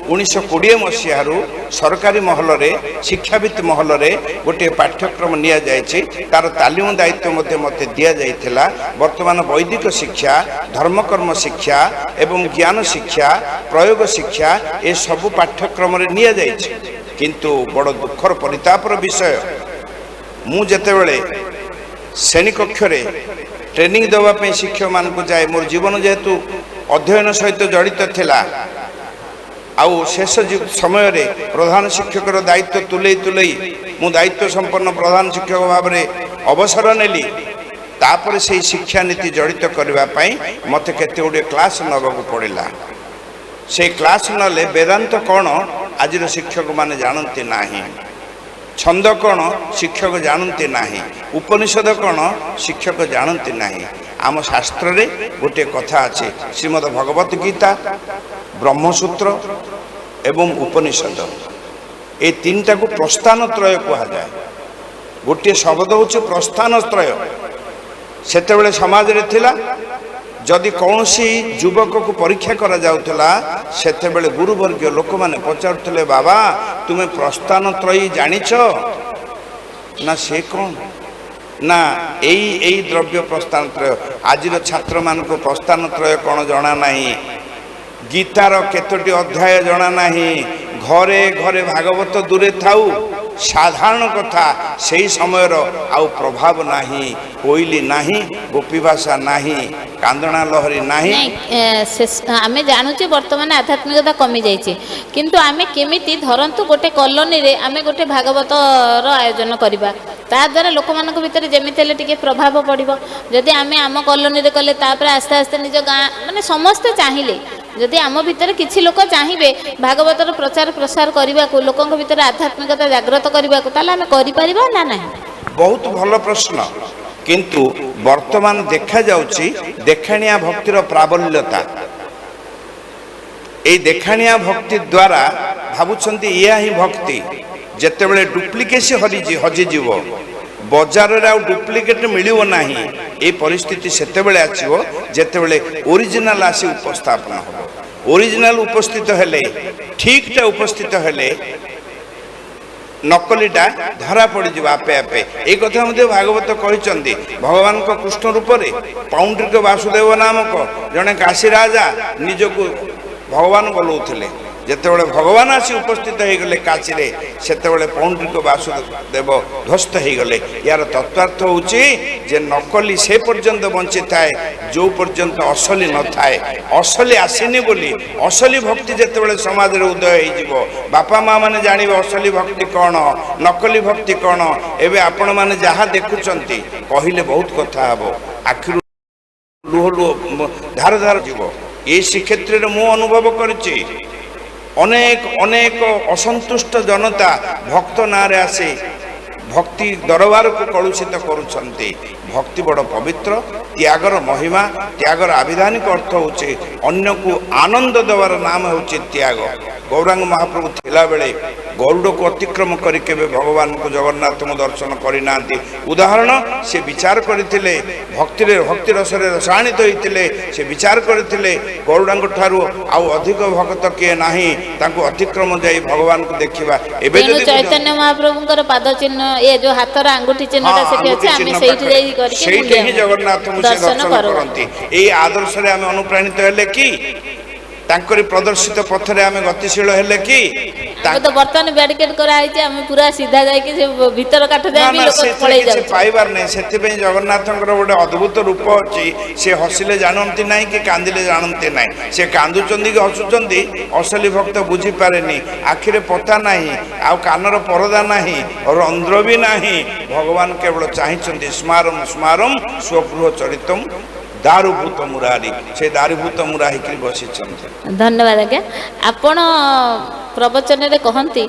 1920 ମସିହାରୁ ସରକାରୀ ମହଲରେ, ଶିକ୍ଷାବିତ୍ ମହଲରେ ଗୋଟିଏ ପାଠ୍ୟକ୍ରମ ନିଆଯାଇଛି। ତାର ତାଲିମ ଦାୟିତ୍ୱ ମଧ୍ୟ ମୋତେ ଦିଆଯାଇଥିଲା। ବର୍ତ୍ତମାନ ବୈଦିକ ଶିକ୍ଷା, ଧର୍ମକର୍ମ ଶିକ୍ଷା ଏବଂ ଜ୍ଞାନ ଶିକ୍ଷା, ପ୍ରୟୋଗ ଶିକ୍ଷା ଏସବୁ ପାଠ୍ୟକ୍ରମରେ ନିଆଯାଇଛି। କିନ୍ତୁ ବଡ଼ ଦୁଃଖର ପରିତାପର ବିଷୟ, ମୁଁ ଯେତେବେଳେ ଶ୍ରେଣୀକକ୍ଷରେ ଟ୍ରେନିଂ ଦେବା ପାଇଁ ଶିକ୍ଷକମାନଙ୍କୁ ଯାଏ, ମୋର ଜୀବନ ଯେହେତୁ ଅଧ୍ୟୟନ ସହିତ ଜଡ଼ିତ ଥିଲା, ଆଉ ଶେଷ ସମୟରେ ପ୍ରଧାନ ଶିକ୍ଷକର ଦାୟିତ୍ୱ ତୁଲେଇ ତୁଲେଇ ମୁଁ ଦାୟିତ୍ୱ ସମ୍ପନ୍ନ ପ୍ରଧାନ ଶିକ୍ଷକ ଭାବରେ ଅବସର ନେଲି। ତାପରେ ସେଇ ଶିକ୍ଷାନୀତି ଜଡ଼ିତ କରିବା ପାଇଁ ମୋତେ କେତେ ଗୁଡ଼ିଏ କ୍ଲାସ୍ ନେବାକୁ ପଡ଼ିଲା। ସେଇ କ୍ଲାସ୍ ନେଲେ ବେଦାନ୍ତ କ'ଣ ଆଜିର ଶିକ୍ଷକମାନେ ଜାଣନ୍ତି ନାହିଁ, ଛନ୍ଦ କ'ଣ ଶିକ୍ଷକ ଜାଣନ୍ତି ନାହିଁ, ଉପନିଷଦ କ'ଣ ଶିକ୍ଷକ ଜାଣନ୍ତି ନାହିଁ। ଆମ ଶାସ୍ତ୍ରରେ ଗୋଟିଏ କଥା ଅଛି, ଶ୍ରୀମଦ ଭଗବତ ଗୀତା, ବ୍ରହ୍ମସୂତ୍ର ଏବଂ ଉପନିଷଦ, ଏ ତିନିଟାକୁ ପ୍ରସ୍ଥାନତ୍ରୟ କୁହାଯାଏ। ଗୋଟିଏ ଶବ୍ଦ ହେଉଛି ପ୍ରସ୍ଥାନତ୍ରୟ। ସେତେବେଳେ ସମାଜରେ ଥିଲା, ଯଦି କୌଣସି ଯୁବକକୁ ପରୀକ୍ଷା କରାଯାଉଥିଲା ସେତେବେଳେ ଗୁରୁବର୍ଗୀୟ ଲୋକମାନେ ପଚାରୁଥିଲେ, ବାବା ତୁମେ ପ୍ରସ୍ଥାନତ୍ରୟୀ ଜାଣିଛ ନା? ସେ କ'ଣ ନା ଏଇ ଏଇ ଦ୍ରବ୍ୟ ପ୍ରସ୍ଥାନତ୍ରୟ। ଆଜିର ଛାତ୍ରମାନଙ୍କୁ ପ୍ରସ୍ଥାନତ୍ରୟ କ'ଣ ଜଣା ନାହିଁ, ଗୀତାର କେତୋଟି ଅଧ୍ୟାୟ ଜଣା ନାହିଁ, ଘରେ ଘରେ ଭାଗବତ ଦୂରେ ଥାଉ, ସାଧାରଣ କଥା ସେଇ ସମୟର ଆଉ ପ୍ରଭାବ ନାହିଁ, କୋଇଲି ନାହିଁ, ଗୋପୀ ଭାଷା ନାହିଁ, କାନ୍ଦଣା ଲହରୀ ନାହିଁ। ଆମେ ଜାଣୁଛେ ବର୍ତ୍ତମାନ ଆଧ୍ୟାତ୍ମିକତା କମିଯାଇଛି, କିନ୍ତୁ ଆମେ କେମିତି ଧରନ୍ତୁ ଗୋଟେ କଲୋନୀରେ ଆମେ ଗୋଟେ ଭାଗବତର ଆୟୋଜନ କରିବା, ତା ଦ୍ୱାରା ଲୋକମାନଙ୍କ ଭିତରେ ଯେମିତି ହେଲେ ଟିକେ ପ୍ରଭାବ ପଡ଼ିବ। ଯଦି ଆମେ ଆମ କଲୋନୀରେ କଲେ, ତାପରେ ଆସ୍ତେ ଆସ୍ତେ ନିଜ ଗାଁ, ମାନେ ସମସ୍ତେ ଚାହିଁଲେ, ଯଦି ଆମ ଭିତରେ କିଛି ଲୋକ ଚାହିଁବେ ଭାଗବତର ପ୍ରଚାର ପ୍ରସାର କରିବାକୁ, ଲୋକଙ୍କ ଭିତରେ ଆଧ୍ୟାତ୍ମିକତା ଜାଗ୍ରତ କରିବାକୁ, ତାହେଲେ ଆମେ କରିପାରିବା ନା ନାହିଁ? ବହୁତ ଭଲ ପ୍ରଶ୍ନ। କିନ୍ତୁ ବର୍ତ୍ତମାନ ଦେଖାଯାଉଛି ଦେଖାଣିଆ ଭକ୍ତିର ପ୍ରାବଲ୍ୟତା। ଏଇ ଦେଖାଣିଆ ଭକ୍ତି ଦ୍ୱାରା ଭାବୁଛନ୍ତି ଏହା ହିଁ ଭକ୍ତି। ଯେତେବେଳେ ଡୁପ୍ଲିକେସି ହଜିଯିବ, ବଜାରରେ ଆଉ ଡୁପ୍ଲିକେଟ୍ ମିଳିବ ନାହିଁ, ଏ ପରିସ୍ଥିତି ସେତେବେଳେ ଆସିବ ଯେତେବେଳେ ଓରିଜିନାଲ ଆସି ଉପସ୍ଥାପନ ହେବ। ଓରିଜିନାଲ ଉପସ୍ଥିତ ହେଲେ, ଠିକଟା ଉପସ୍ଥିତ ହେଲେ ନକଲିଟା ଧରା ପଡ଼ିଯିବ ଆପେ ଆପେ। ଏଇ କଥା ମଧ୍ୟ ଭାଗବତ କହିଛନ୍ତି। ଭଗବାନଙ୍କ କୃଷ୍ଣ ରୂପରେ ପୌଣ୍ଡରିକ ବାସୁଦେବ ନାମକ ଜଣେ କାଶୀ ରାଜା ନିଜକୁ ଭଗବାନ ବୋଲଉଥିଲେ। ଯେତେବେଳେ ଭଗବାନ ଆସି ଉପସ୍ଥିତ ହେଇଗଲେ କାଶୀରେ, ସେତେବେଳେ ପୌଣ୍ଡରିକ ବାସୁଦେବ ଧ୍ୱସ୍ତ ହେଇଗଲେ। ଏହାର ତତ୍ତ୍ୱାର୍ଥ ହେଉଛି ଯେ ନକଲି ସେ ପର୍ଯ୍ୟନ୍ତ ବଞ୍ଚିଥାଏ ଯେଉଁ ପର୍ଯ୍ୟନ୍ତ ଅସଲି ନଥାଏ। ଅସଲି ଆସିନି ବୋଲି ଅସଲି ଭକ୍ତି ଯେତେବେଳେ ସମାଜରେ ଉଦୟ ହେଇଯିବ, ବାପା ମା ମାନେ ଜାଣିବେ ଅସଲି ଭକ୍ତି କ'ଣ, ନକଲି ଭକ୍ତି କ'ଣ। ଏବେ ଆପଣମାନେ ଯାହା ଦେଖୁଛନ୍ତି, କହିଲେ ବହୁତ କଥା ହେବ, ଆଖିରୁ ଲୁହ ଲୁହ ଧାର ଧାର ଯିବ। ଏଇ ଶ୍ରୀକ୍ଷେତ୍ରରେ ମୁଁ ଅନୁଭବ କରିଛି, ଅନେକ ଅନେକ ଅସନ୍ତୁଷ୍ଟ ଜନତା ଭକ୍ତ ନାଁରେ ଆସି ଭକ୍ତି ଦରବାରକୁ କଳୁଷିତ କରୁଛନ୍ତି। ଭକ୍ତି ବଡ଼ ପବିତ୍ର, ତ୍ୟାଗର ମହିମା, ତ୍ୟାଗର ଆବିଧାନିକ ଅର୍ଥ ହେଉଛି ଅନ୍ୟକୁ ଆନନ୍ଦ ଦେବାର ନାମ ହେଉଛି ତ୍ୟାଗ। ଗୌରାଙ୍ଗ ମହାପ୍ରଭୁ ଥିଲାବେଳେ ଗରୁଡ଼କୁ ଅତିକ୍ରମ କରି କେବେ ଭଗବାନଙ୍କୁ ଜଗନ୍ନାଥଙ୍କୁ ଦର୍ଶନ କରିନାହାନ୍ତି। ଉଦାହରଣ, ସେ ବିଚାର କରିଥିଲେ, ଭକ୍ତିରେ ଭକ୍ତି ରସରେ ରସାଣିତ ହୋଇଥିଲେ। ସେ ବିଚାର କରିଥିଲେ ଗରୁଡ଼ଙ୍କ ଠାରୁ ଆଉ ଅଧିକ ଭକ୍ତ କିଏ ନାହିଁ, ତାଙ୍କୁ ଅତିକ୍ରମ ଯାଇ ଭଗବାନଙ୍କୁ ଦେଖିବା। ଏବେ ତେଣୁ ଯଦି ଚୈତନ୍ୟ ମହାପ୍ରଭୁଙ୍କର ପାଦ ଚିହ୍ନ, ଏ ଯୋଉ ହାତର ଆଙ୍ଗୁଠି ଚିହ୍ନଟା ସେଠି ଅଛି, ଆମେ ସେଇଠି ଯାଇ କରିକି ସେଇଠି ହିଁ ଜଗନ୍ନାଥଙ୍କୁ ସେ ଦର୍ଶନ ଦର୍ଶନ କରୁ। କରନ୍ତି। ଏଇ ଆଦର୍ଶରେ ଆମେ ଅନୁପ୍ରାଣିତ ହେଲେ କି? ତାଙ୍କରି ପ୍ରଦର୍ଶିତ ପଥରେ ଆମେ ଗତିଶୀଳ ହେଲେ କି? ଆମେ ତ ବର୍ତ୍ତମାନ ବ୍ୟାରିକେଡ କରାହେଇଛି, ଆମେ ପୁରା ସିଧା ଯାଇକି ସେ ଭିତର କାଠ ନା ଯାଏ ବି ନା, ଲୋକ ସେଥିରେ ପଳେଇ କିଛି ଯାଉଛି। ପାଇବାର ନାହିଁ। ସେଥିପାଇଁ ଜଗନ୍ନାଥଙ୍କର ଗୋଟେ ଅଦ୍ଭୁତ ରୂପ ଅଛି। ସେ ହସିଲେ ଜାଣନ୍ତି ନାହିଁ କି କାନ୍ଦିଲେ ଜାଣନ୍ତି ନାହିଁ। ସେ କାନ୍ଦୁଛନ୍ତି କି ହସୁଛନ୍ତି ଅସଲି ଭକ୍ତ ବୁଝିପାରେନି। ଆଖିରେ ପତା ନାହିଁ, ଆଉ କାନର ପରଦା ନାହିଁ, ରନ୍ଧ୍ର ବି ନାହିଁ। ଭଗବାନ କେବଳ ଚାହିଁଛନ୍ତି ସ୍ମାରମ ସ୍ମାରମ ସ୍ୱଗୃହ ଚରିତମ ଦାରୁଭୂତ ମୁରାରୀ। ସେ ଦାରୁଭୂତ ମୁରା ହେଇକରି ବସିଛନ୍ତି। ଧନ୍ୟବାଦ ଆଜ୍ଞା। ଆପଣ ପ୍ରବଚନରେ କହନ୍ତି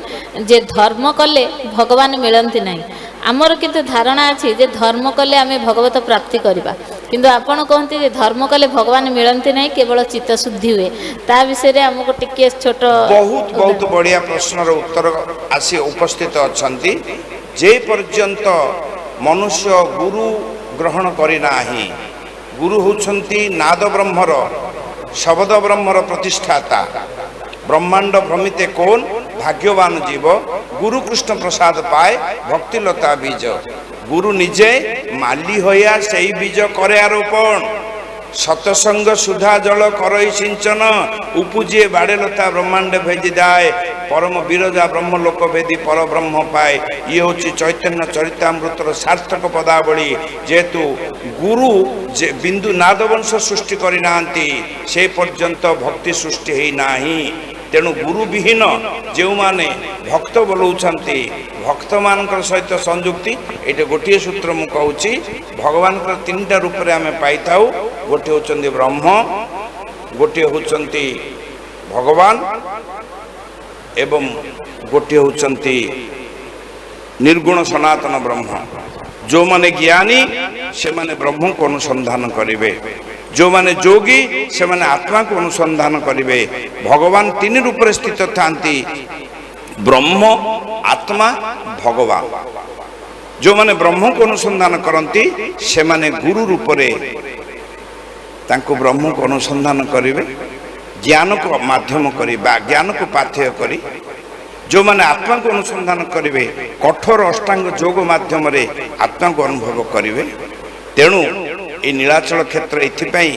ଯେ ଧର୍ମ କଲେ ଭଗବାନ ମିଳନ୍ତି ନାହିଁ। ଆମର କିନ୍ତୁ ଧାରଣା ଅଛି ଯେ ଧର୍ମ କଲେ ଆମେ ଭଗବତ ପ୍ରାପ୍ତି କରିବା, କିନ୍ତୁ ଆପଣ କହନ୍ତି ଯେ ଧର୍ମ କଲେ ଭଗବାନ ମିଳନ୍ତି ନାହିଁ, କେବଳ ଚିତ୍ତଶୁଦ୍ଧି ହୁଏ। ତା ବିଷୟରେ ଆମକୁ ଟିକେ ଛୋଟ ବହୁତ ବହୁତ ବଢ଼ିଆ ପ୍ରଶ୍ନର ଉତ୍ତର ଆସି ଉପସ୍ଥିତ ଅଛନ୍ତି। ଯେ ପର୍ଯ୍ୟନ୍ତ ମନୁଷ୍ୟ ଗୁରୁ ଗ୍ରହଣ କରିନାହିଁ, ଗୁରୁ ହେଉଛନ୍ତି ନାଦ ବ୍ରହ୍ମର, ଶବଦ ବ୍ରହ୍ମର ପ୍ରତିଷ୍ଠାତା। ବ୍ରହ୍ମାଣ୍ଡ ଭ୍ରମିତେ କୋନ ଭାଗ୍ୟବାନ ଜୀବ, ଗୁରୁ କୃଷ୍ଣ ପ୍ରସାଦ ପାଏ ଭକ୍ତିଲତା ବୀଜ। ଗୁରୁ ନିଜେ ମାଲି ହଇଆ ସେଇ ବୀଜ କରେ ଆରୋପଣ, ସତସଙ୍ଗ ସୁଧା ଜଳ କରଇ ସିଞ୍ଚନ, ଉପୁଜିଏ ବାଡ଼େଲତା ବ୍ରହ୍ମାଣ୍ଡ ଭେଜି ଯାଏ, ପରମ ବିରଜା ବ୍ରହ୍ମଲୋକ ଭେଦି ପରବ୍ରହ୍ମ ପାଏ। ଇଏ ହେଉଛି ଚୈତନ୍ୟ ଚରିତାମୃତର ସାର୍ଥକ ପଦାବଳୀ। ଯେହେତୁ ଗୁରୁ ଯେ ବିନ୍ଦୁ ନାଦବଂଶ ସୃଷ୍ଟି କରିନାହାନ୍ତି, ସେ ପର୍ଯ୍ୟନ୍ତ ଭକ୍ତି ସୃଷ୍ଟି ହେଇନାହିଁ। ତେଣୁ ଗୁରୁବିହୀନ ଯେଉଁମାନେ ଭକ୍ତ ବୋଲଉଛନ୍ତି, ଭକ୍ତମାନଙ୍କର ସହିତ ସଂଯୁକ୍ତି, ଏଇଟା ଗୋଟିଏ ସୂତ୍ର ମୁଁ କହୁଛି। ଭଗବାନଙ୍କର ତିନିଟା ରୂପରେ ଆମେ ପାଇଥାଉ। ଗୋଟିଏ ହେଉଛନ୍ତି ବ୍ରହ୍ମ, ଗୋଟିଏ ହେଉଛନ୍ତି ଭଗବାନ, ଏବଂ ଗୋଟିଏ ହେଉଛନ୍ତି ନିର୍ଗୁଣ ସନାତନ ବ୍ରହ୍ମ। ଯେଉଁମାନେ ଜ୍ଞାନୀ ସେମାନେ ବ୍ରହ୍ମକୁ ଅନୁସନ୍ଧାନ କରିବେ, ଯେଉଁମାନେ ଯୋଗୀ ସେମାନେ ଆତ୍ମାକୁ ଅନୁସନ୍ଧାନ କରିବେ। ଭଗବାନ ତିନି ରୂପରେ ସ୍ଥିତ ଥାନ୍ତି, ବ୍ରହ୍ମ, ଆତ୍ମା, ଭଗବାନ। ଯେଉଁମାନେ ବ୍ରହ୍ମକୁ ଅନୁସନ୍ଧାନ କରନ୍ତି ସେମାନେ ଗୁରୁ ରୂପରେ ତାଙ୍କୁ ବ୍ରହ୍ମକୁ ଅନୁସନ୍ଧାନ କରିବେ, ଜ୍ଞାନକୁ ମାଧ୍ୟମ କରି ବା ଜ୍ଞାନକୁ ପାଥେୟ କରି। ଯେଉଁମାନେ ଆତ୍ମାକୁ ଅନୁସନ୍ଧାନ କରିବେ କଠୋର ଅଷ୍ଟାଙ୍ଗ ଯୋଗ ମାଧ୍ୟମରେ ଆତ୍ମାକୁ ଅନୁଭବ କରିବେ। ତେଣୁ ଏଇ ନୀଳାଚଳ କ୍ଷେତ୍ର ଏଥିପାଇଁ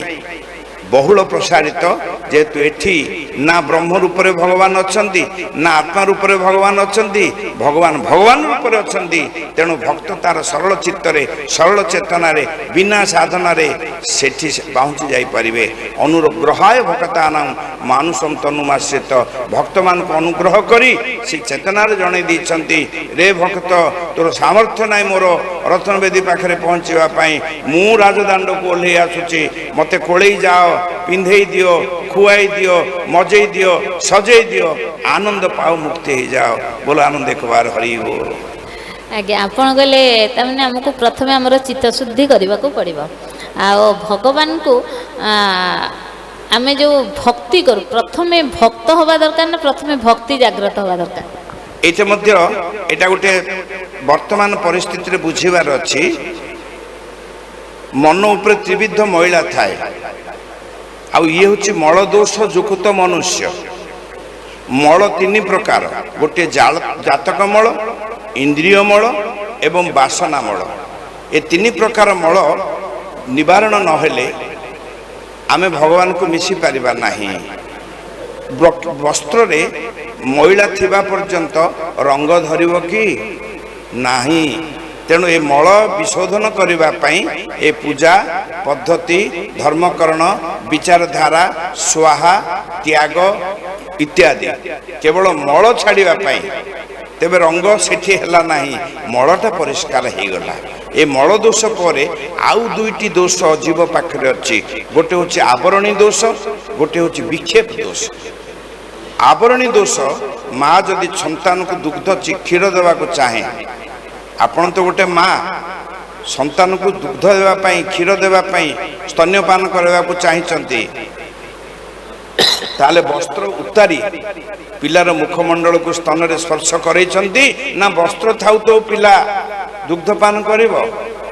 ବହୁଳ ପ୍ରସାରିତ, ଯେହେତୁ ଏଠି ନା ବ୍ରହ୍ମ ରୂପରେ ଭଗବାନ ଅଛନ୍ତି, ନା ଆତ୍ମା ରୂପରେ ଭଗବାନ ଅଛନ୍ତି, ଭଗବାନ ଭଗବାନ ରୂପରେ ଅଛନ୍ତି। ତେଣୁ ଭକ୍ତ ତାର ସରଳ ଚିତ୍ତରେ, ସରଳ ଚେତନାରେ, ବିନା ସାଧନାରେ ସେଠି ପହଞ୍ଚି ଯାଇପାରିବେ। ଅନୁଗ୍ରହାୟ ଭକ୍ତାନାଂ ମାନୁଷಂ ତନୁମାଶ୍ରିତ, ଭକ୍ତମାନଙ୍କୁ ଅନୁଗ୍ରହ କରି ସେ ଚେତନାରେ ଜଣେଇ ଦେଇଛନ୍ତି, ରେ ଭକ୍ତ, ତୋର ସାମର୍ଥ୍ୟ ନାହିଁ ମୋର ରତ୍ନବେଦୀ ପାଖରେ ପହଞ୍ଚିବା ପାଇଁ, ମୁଁ ରାଜଦାଣ୍ଡକୁ ଓହ୍ଲେଇ ଆସୁଛି, ମୋତେ କୋଳେଇ ଯାଅ, ପିନ୍ଧେଇ ଦିଅ, ଖୁଆଇ ଦିଅ, ମଜେଇ ଦିଅ, ସଜେଇ ଦିଅ, ଆନନ୍ଦ ପାଅ, ମୁକ୍ତି ହେଇଯାଅ। ବୋଲ ଆନନ୍ଦ ଏକବାର ହରି ବୋଲ। ଆଜ୍ଞା, ଆପଣ କହିଲେ ତାମାନେ ଆମକୁ ପ୍ରଥମେ ଆମର ଚିତ୍ତଶୁଦ୍ଧି କରିବାକୁ ପଡ଼ିବ। ଆଉ ଭଗବାନଙ୍କୁ ଆମେ ଯେଉଁ ଭକ୍ତି କରୁ, ପ୍ରଥମେ ଭକ୍ତ ହେବା ଦରକାର ନା ପ୍ରଥମେ ଭକ୍ତି ଜାଗ୍ରତ ହେବା ଦରକାର? ଏଇଟା ମଧ୍ୟ ଏଇଟା ଗୋଟେ ବର୍ତ୍ତମାନ ପରିସ୍ଥିତିରେ ବୁଝିବାର ଅଛି। ମନ ଉପରେ ତ୍ରିବିଧ ମଇଳା ଥାଏ, ଆଉ ଇଏ ହେଉଛି ମଳ ଦୋଷ ଯୁକ୍ତ ମନୁଷ୍ୟ। ମଳ ତିନି ପ୍ରକାର, ଗୋଟିଏ ଜାତକ ମଳ, ଇନ୍ଦ୍ରିୟ ମଳ ଏବଂ ବାସନା ମଳ। ଏ ତିନି ପ୍ରକାର ମଳ ନିବାରଣ ନହେଲେ ଆମେ ଭଗବାନଙ୍କୁ ମିଶି ପାରିବା ନାହିଁ। ବସ୍ତ୍ରରେ ମଇଳା ଥିବା ପର୍ଯ୍ୟନ୍ତ ରଙ୍ଗ ଧରିବ କି ନାହିଁ। ତେଣୁ ଏ ମଳ ବିଶୋଧନ କରିବା ପାଇଁ ଏ ପୂଜା ପଦ୍ଧତି, ଧର୍ମକରଣ, ବିଚାରଧାରା, ସ୍ୱାହା, ତ୍ୟାଗ ଇତ୍ୟାଦି କେବଳ ମଳ ଛାଡ଼ିବା ପାଇଁ। ତେବେ ରଙ୍ଗ ସେଠି ହେଲା ନାହିଁ, ମଳଟା ପରିଷ୍କାର ହେଇଗଲା। ଏ ମଳ ଦୋଷ ପରେ ଆଉ ଦୁଇଟି ଦୋଷ ଜୀବ ପାଖରେ ଅଛି। ଗୋଟେ ହେଉଛି ଆବରଣୀ ଦୋଷ, ଗୋଟେ ହେଉଛି ବିକ୍ଷେପ ଦୋଷ। ଆବରଣୀ ଦୋଷ, ମା ଯଦି ସନ୍ତାନକୁ ଦୁଗ୍ଧ କ୍ଷୀର ଦେବାକୁ ଚାହେଁ, ଆପଣ ତ ଗୋଟେ ମା, ସନ୍ତାନକୁ ଦୁଗ୍ଧ ଦେବା ପାଇଁ, କ୍ଷୀର ଦେବା ପାଇଁ, ସ୍ତନ୍ୟପାନ କରିବାକୁ ଚାହିଁଛନ୍ତି, ତାହେଲେ ବସ୍ତ୍ର ଉତାରି ପିଲାର ମୁଖମଣ୍ଡଳକୁ ସ୍ତନରେ ସ୍ପର୍ଶ କରେଇଛନ୍ତି ନା ବସ୍ତ୍ର ଥାଉ ତ ପିଲା ଦୁଗ୍ଧପାନ କରିବ?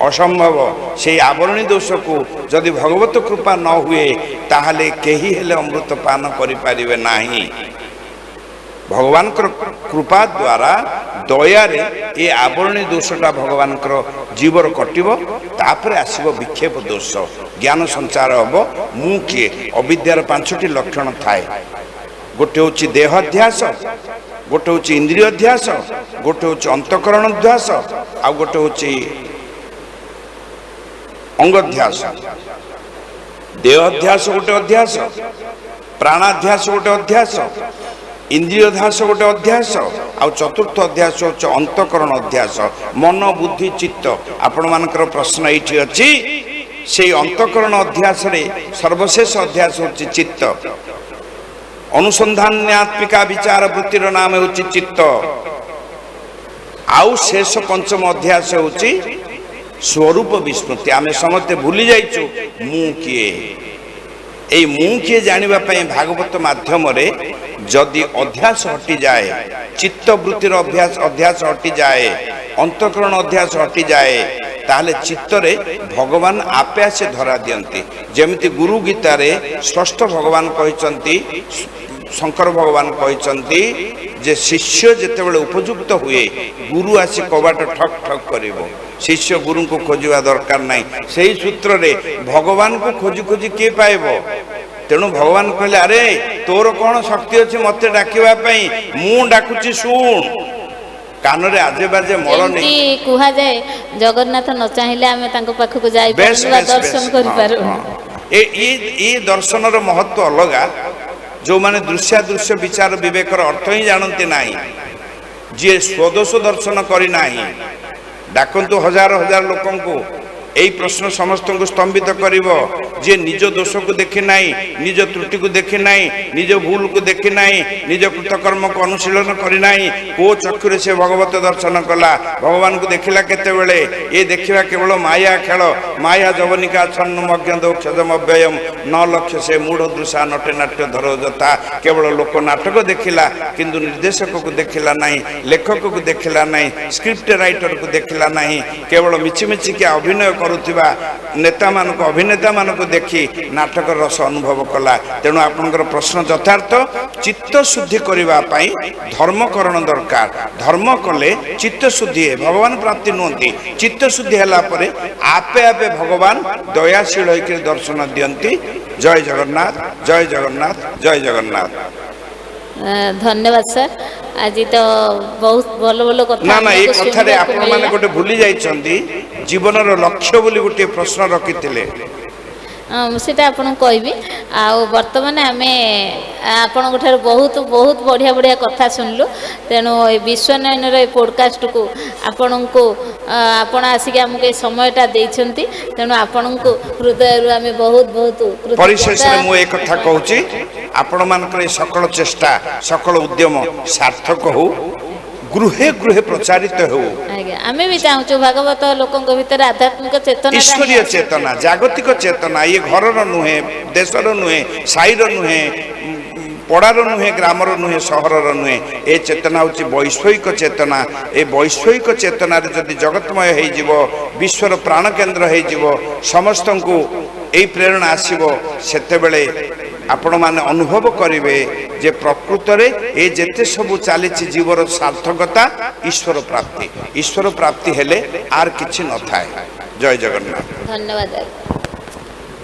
ଅସମ୍ଭବ। ସେଇ ଆବରଣୀ ଦୋଷକୁ ଯଦି ଭଗବତ କୃପା ନ ହୁଏ, ତାହେଲେ କେହି ହେଲେ ଅମୃତ ପାନ କରିପାରିବେ ନାହିଁ। ଭଗବାନଙ୍କର କୃପା ଦ୍ୱାରା, ଦୟାରେ ଏ ଆବରଣୀ ଦୋଷଟା ଭଗବାନଙ୍କର ଜୀବର କଟିବ। ତାପରେ ଆସିବ ବିକ୍ଷେପ ଦୋଷ, ଜ୍ଞାନ ସଞ୍ଚାର ହେବ, ମୁଁ କିଏ। ଅବିଦ୍ୟାର ପାଞ୍ଚଟି ଲକ୍ଷଣ ଥାଏ। ଗୋଟେ ହେଉଛି ଦେହାଧ୍ୟାସ, ଗୋଟେ ହେଉଛି ଇନ୍ଦ୍ରିୟ ଅଧ୍ୟାସ, ଗୋଟେ ହେଉଛି ଅନ୍ତଃକରଣ ଅଧ୍ୟାସ, ଆଉ ଗୋଟେ ହେଉଛି ଅଙ୍ଗଧ୍ୟାସ। ଦେହ ଅଧ୍ୟାସ ଗୋଟେ ଅଧ୍ୟାସ, ପ୍ରାଣାଧ୍ୟାସ ଗୋଟେ ଅଧ୍ୟାସ, ଇନ୍ଦ୍ରିୟଧ୍ୟାସ ଗୋଟେ ଅଧ୍ୟାସ, ଆଉ ଚତୁର୍ଥ ଅଧ୍ୟାସ ହେଉଛି ଅନ୍ତଃକରଣ ଅଧ୍ୟାସ, ମନ ବୁଦ୍ଧି ଚିତ୍ତ। ଆପଣମାନଙ୍କର ପ୍ରଶ୍ନ ଏଇଠି ଅଛି, ସେଇ ଅନ୍ତଃକରଣ ଅଧ୍ୟାସରେ ସର୍ବଶେଷ ଅଧ୍ୟାସ ହେଉଛି ଚିତ୍ତ। ଅନୁସନ୍ଧାନାତ୍ମିକା ବିଚାର ବୃତ୍ତିର ନାମ ହେଉଛି ଚିତ୍ତ। ଆଉ ଶେଷ ପଞ୍ଚମ ଅଧ୍ୟାସ ହେଉଛି ସ୍ୱରୂପ ବିସ୍ମୃତି। ଆମେ ସମସ୍ତେ ଭୁଲି ଯାଇଛୁ ମୁଁ କିଏ। ଏଇ ମୁଁ କିଏ ଜାଣିବା ପାଇଁ ଭାଗବତ ମାଧ୍ୟମରେ ଯଦି ଅଧ୍ୟାସ ହଟିଯାଏ, ଚିତ୍ତବୃତ୍ତିର ଅଧ୍ୟାସ ହଟିଯାଏ, ଅନ୍ତଃକରଣ ଅଧ୍ୟାସ ହଟିଯାଏ, ତାହେଲେ ଚିତ୍ତରେ ଭଗବାନ ଆପେ ଆସେ ଧରା ଦିଅନ୍ତି। ଯେମିତି ଗୁରୁ ଗୀତାରେ ଷଷ୍ଠ ଭଗବାନ କହିଛନ୍ତି, ଶଙ୍କର ଭଗବାନ କହିଛନ୍ତି ଯେ ଶିଷ୍ୟ ଯେତେବେଳେ ଉପଯୁକ୍ତ ହୁଏ, ଗୁରୁ ଆସି କବାଟ ଠକ୍ ଠକ୍ କରିବ। ଶିଷ୍ୟ ଗୁରୁଙ୍କୁ ଖୋଜିବା ଦରକାର ନାହିଁ। ସେଇ ସୂତ୍ରରେ ଭଗବାନଙ୍କୁ ଖୋଜି ଖୋଜି କିଏ ପାଇବ? ତେଣୁ ଭଗବାନ କହିଲେ, ଆରେ ତୋର କ'ଣ ଶକ୍ତି ଅଛି ମତେ ଡାକିବା ପାଇଁ? ମୁଁ ଡାକୁଛି ଶୁଣ। କାନରେ ଆଜେ ବାଜେ ମଳ ଯେମିତି ନେଇ କୁହାଯାଏ, ଜଗନ୍ନାଥ ନ ଚାହିଁଲେ ଆମେ ତାଙ୍କ ପାଖକୁ ବେଶ ଯାଇପାରୁନୁ ବା ବେଶ ଦର୍ଶନ ବେଶ କରିପାରୁନୁ। ହଁ। ଏ ଦର୍ଶନର ମହତ୍ଵ ଅଲଗା। ଯେଉଁମାନେ ଦୃଶ୍ୟାଦୃଶ୍ୟ ବିଚାର ବିବେକର ଅର୍ଥ ହିଁ ଜାଣନ୍ତି ନାହିଁ, ଯିଏ ସ୍ୱଦୋଷ ଦର୍ଶନ କରିନାହିଁ, ଡାକନ୍ତୁ ହଜାର ହଜାର ଲୋକଙ୍କୁ, ଏଇ ପ୍ରଶ୍ନ ସମସ୍ତଙ୍କୁ ସ୍ତମ୍ଭିତ କରିବ। ଯିଏ ନିଜ ଦୋଷକୁ ଦେଖି ନାହିଁ, ନିଜ ତ୍ରୁଟିକୁ ଦେଖି ନାହିଁ, ନିଜ ଭୁଲକୁ ଦେଖି ନାହିଁ, ନିଜ କୃତକର୍ମକୁ ଅନୁଶୀଳନ କରିନାହିଁ, କୋଉ ଚକ୍ଷୁରେ ସେ ଭଗବତ ଦର୍ଶନ କଲା? ଭଗବାନଙ୍କୁ ଦେଖିଲା କେତେବେଳେ? ଏ ଦେଖିବା କେବଳ ମାୟା ଖେଳ। ମାୟା ଯବନିକା ଛନ୍ନ ମଗ୍ନ ଦୋକ୍ଷଜମ ଅବ୍ୟୟମ ନ ଲକ୍ଷ୍ୟ ସେ ମୂଢ଼ ଦୃଶା ନଟେ ନାଟ୍ୟ ଧର ଯଥା। କେବଳ ଲୋକ ନାଟକ ଦେଖିଲା, କିନ୍ତୁ ନିର୍ଦ୍ଦେଶକକୁ ଦେଖିଲା ନାହିଁ, ଲେଖକକୁ ଦେଖିଲା ନାହିଁ, ସ୍କ୍ରିପ୍ଟ ରାଇଟରକୁ ଦେଖିଲା ନାହିଁ। କେବଳ ମିଛିମିଛିକି ଅଭିନୟ କରୁଥିବା ନେତାମାନଙ୍କୁ, ଅଭିନେତାମାନଙ୍କୁ ଦେଖି ନାଟକର ରସ ଅନୁଭବ କଲା। ତେଣୁ ଆପଣଙ୍କର ପ୍ରଶ୍ନ ଯଥାର୍ଥ। ଚିତ୍ତ ଶୁଦ୍ଧି କରିବା ପାଇଁ ଧର୍ମକରଣ ଦରକାର। ଧର୍ମ କଲେ ଚିତ୍ତ ଶୁଦ୍ଧି ହୁଏ, ଭଗବାନ ପ୍ରାପ୍ତି ନୁହନ୍ତି। ଚିତ୍ତ ଶୁଦ୍ଧି ହେଲା ପରେ ଆପେ ଆପେ ଭଗବାନ ଦୟାଶୀଳ ହେଇକରି ଦର୍ଶନ ଦିଅନ୍ତି। ଜୟ ଜଗନ୍ନାଥ, ଜୟ ଜଗନ୍ନାଥ, ଜୟ ଜଗନ୍ନାଥ। ଧନ୍ୟବାଦ ସାର୍, ଆଜି ତ ବହୁତ ଭଲ ଭଲ କଥା ନା ନା, ଏଇ ଆମକୁ କଥାରେ ଶୁଣିବାକୁ ଆପଣମାନେ ମିଳିଲା। ଗୋଟେ ଭୁଲି ଯାଇଛନ୍ତି, ଜୀବନର ଲକ୍ଷ୍ୟ ବୋଲି ଗୋଟିଏ ପ୍ରଶ୍ନ ରଖିଥିଲେ। ହଁ, ମୁଁ ସେଇଟା ଆପଣଙ୍କୁ କହିବି। ଆଉ ବର୍ତ୍ତମାନ ଆମେ ଆପଣଙ୍କ ଠାରୁ ବହୁତ ବହୁତ ବଢ଼ିଆ ବଢ଼ିଆ କଥା ଶୁଣିଲୁ। ତେଣୁ ଏ ବିଶ୍ୱନୟନର ଏ ପୋଡ଼କାଷ୍ଟକୁ ଆପଣଙ୍କୁ ଆପଣ ଆସିକି ଆମକୁ ଏ ସମୟଟା ଦେଇଛନ୍ତି, ତେଣୁ ଆପଣଙ୍କୁ ହୃଦୟରୁ ଆମେ ବହୁତ ବହୁତ କୃତଜ୍ଞତା। ପରିଶେଷରେ ମୁଁ ଏ କଥା କହୁଛି, ଆପଣମାନଙ୍କର ଏ ସକଳ ଚେଷ୍ଟା, ସକଳ ଉଦ୍ୟମ ସାର୍ଥକ ହଉ। ଗୃହେ ଗୃହେ ପ୍ରଚାରିତ ହେଉ। ଆଜ୍ଞା, ଆମେ ବି ଚାହୁଁଛୁ ଭାଗବତ ଲୋକଙ୍କ ଭିତରେ ଆଧ୍ୟାତ୍ମିକ ଚେତନା। ଈଶ୍ୱରୀୟ ଚେତନା, ଜାଗତିକ ଚେତନା, ଇଏ ଘରର ନୁହେଁ, ଦେଶର ନୁହେଁ, ସାହିର ନୁହେଁ, ପଡ଼ାର ନୁହେଁ, ଗ୍ରାମର ନୁହେଁ, ସହରର ନୁହେଁ। ଏ ଚେତନା ହେଉଛି ବୈଷୟିକ ଚେତନା। ଏ ବୈଷୟିକ ଚେତନାରେ ଯଦି ଜଗତମୟ ହେଇଯିବ, ବିଶ୍ୱର ପ୍ରାଣକେନ୍ଦ୍ର ହେଇଯିବ, ସମସ୍ତଙ୍କୁ ଏଇ ପ୍ରେରଣା ଆସିବ, ସେତେବେଳେ ଆପଣମାନେ ଅନୁଭବ କରିବେ ଯେ ପ୍ରକୃତରେ ଏ ଯେତେ ସବୁ ଚାଲିଛି ଜୀବର ସାର୍ଥକତା ଈଶ୍ୱର ପ୍ରାପ୍ତି। ଈଶ୍ୱର ପ୍ରାପ୍ତି ହେଲେ ଆର୍ କିଛି ନଥାଏ। ଜୟ ଜଗନ୍ନାଥ। ଧନ୍ୟବାଦ ଆଜ୍ଞା।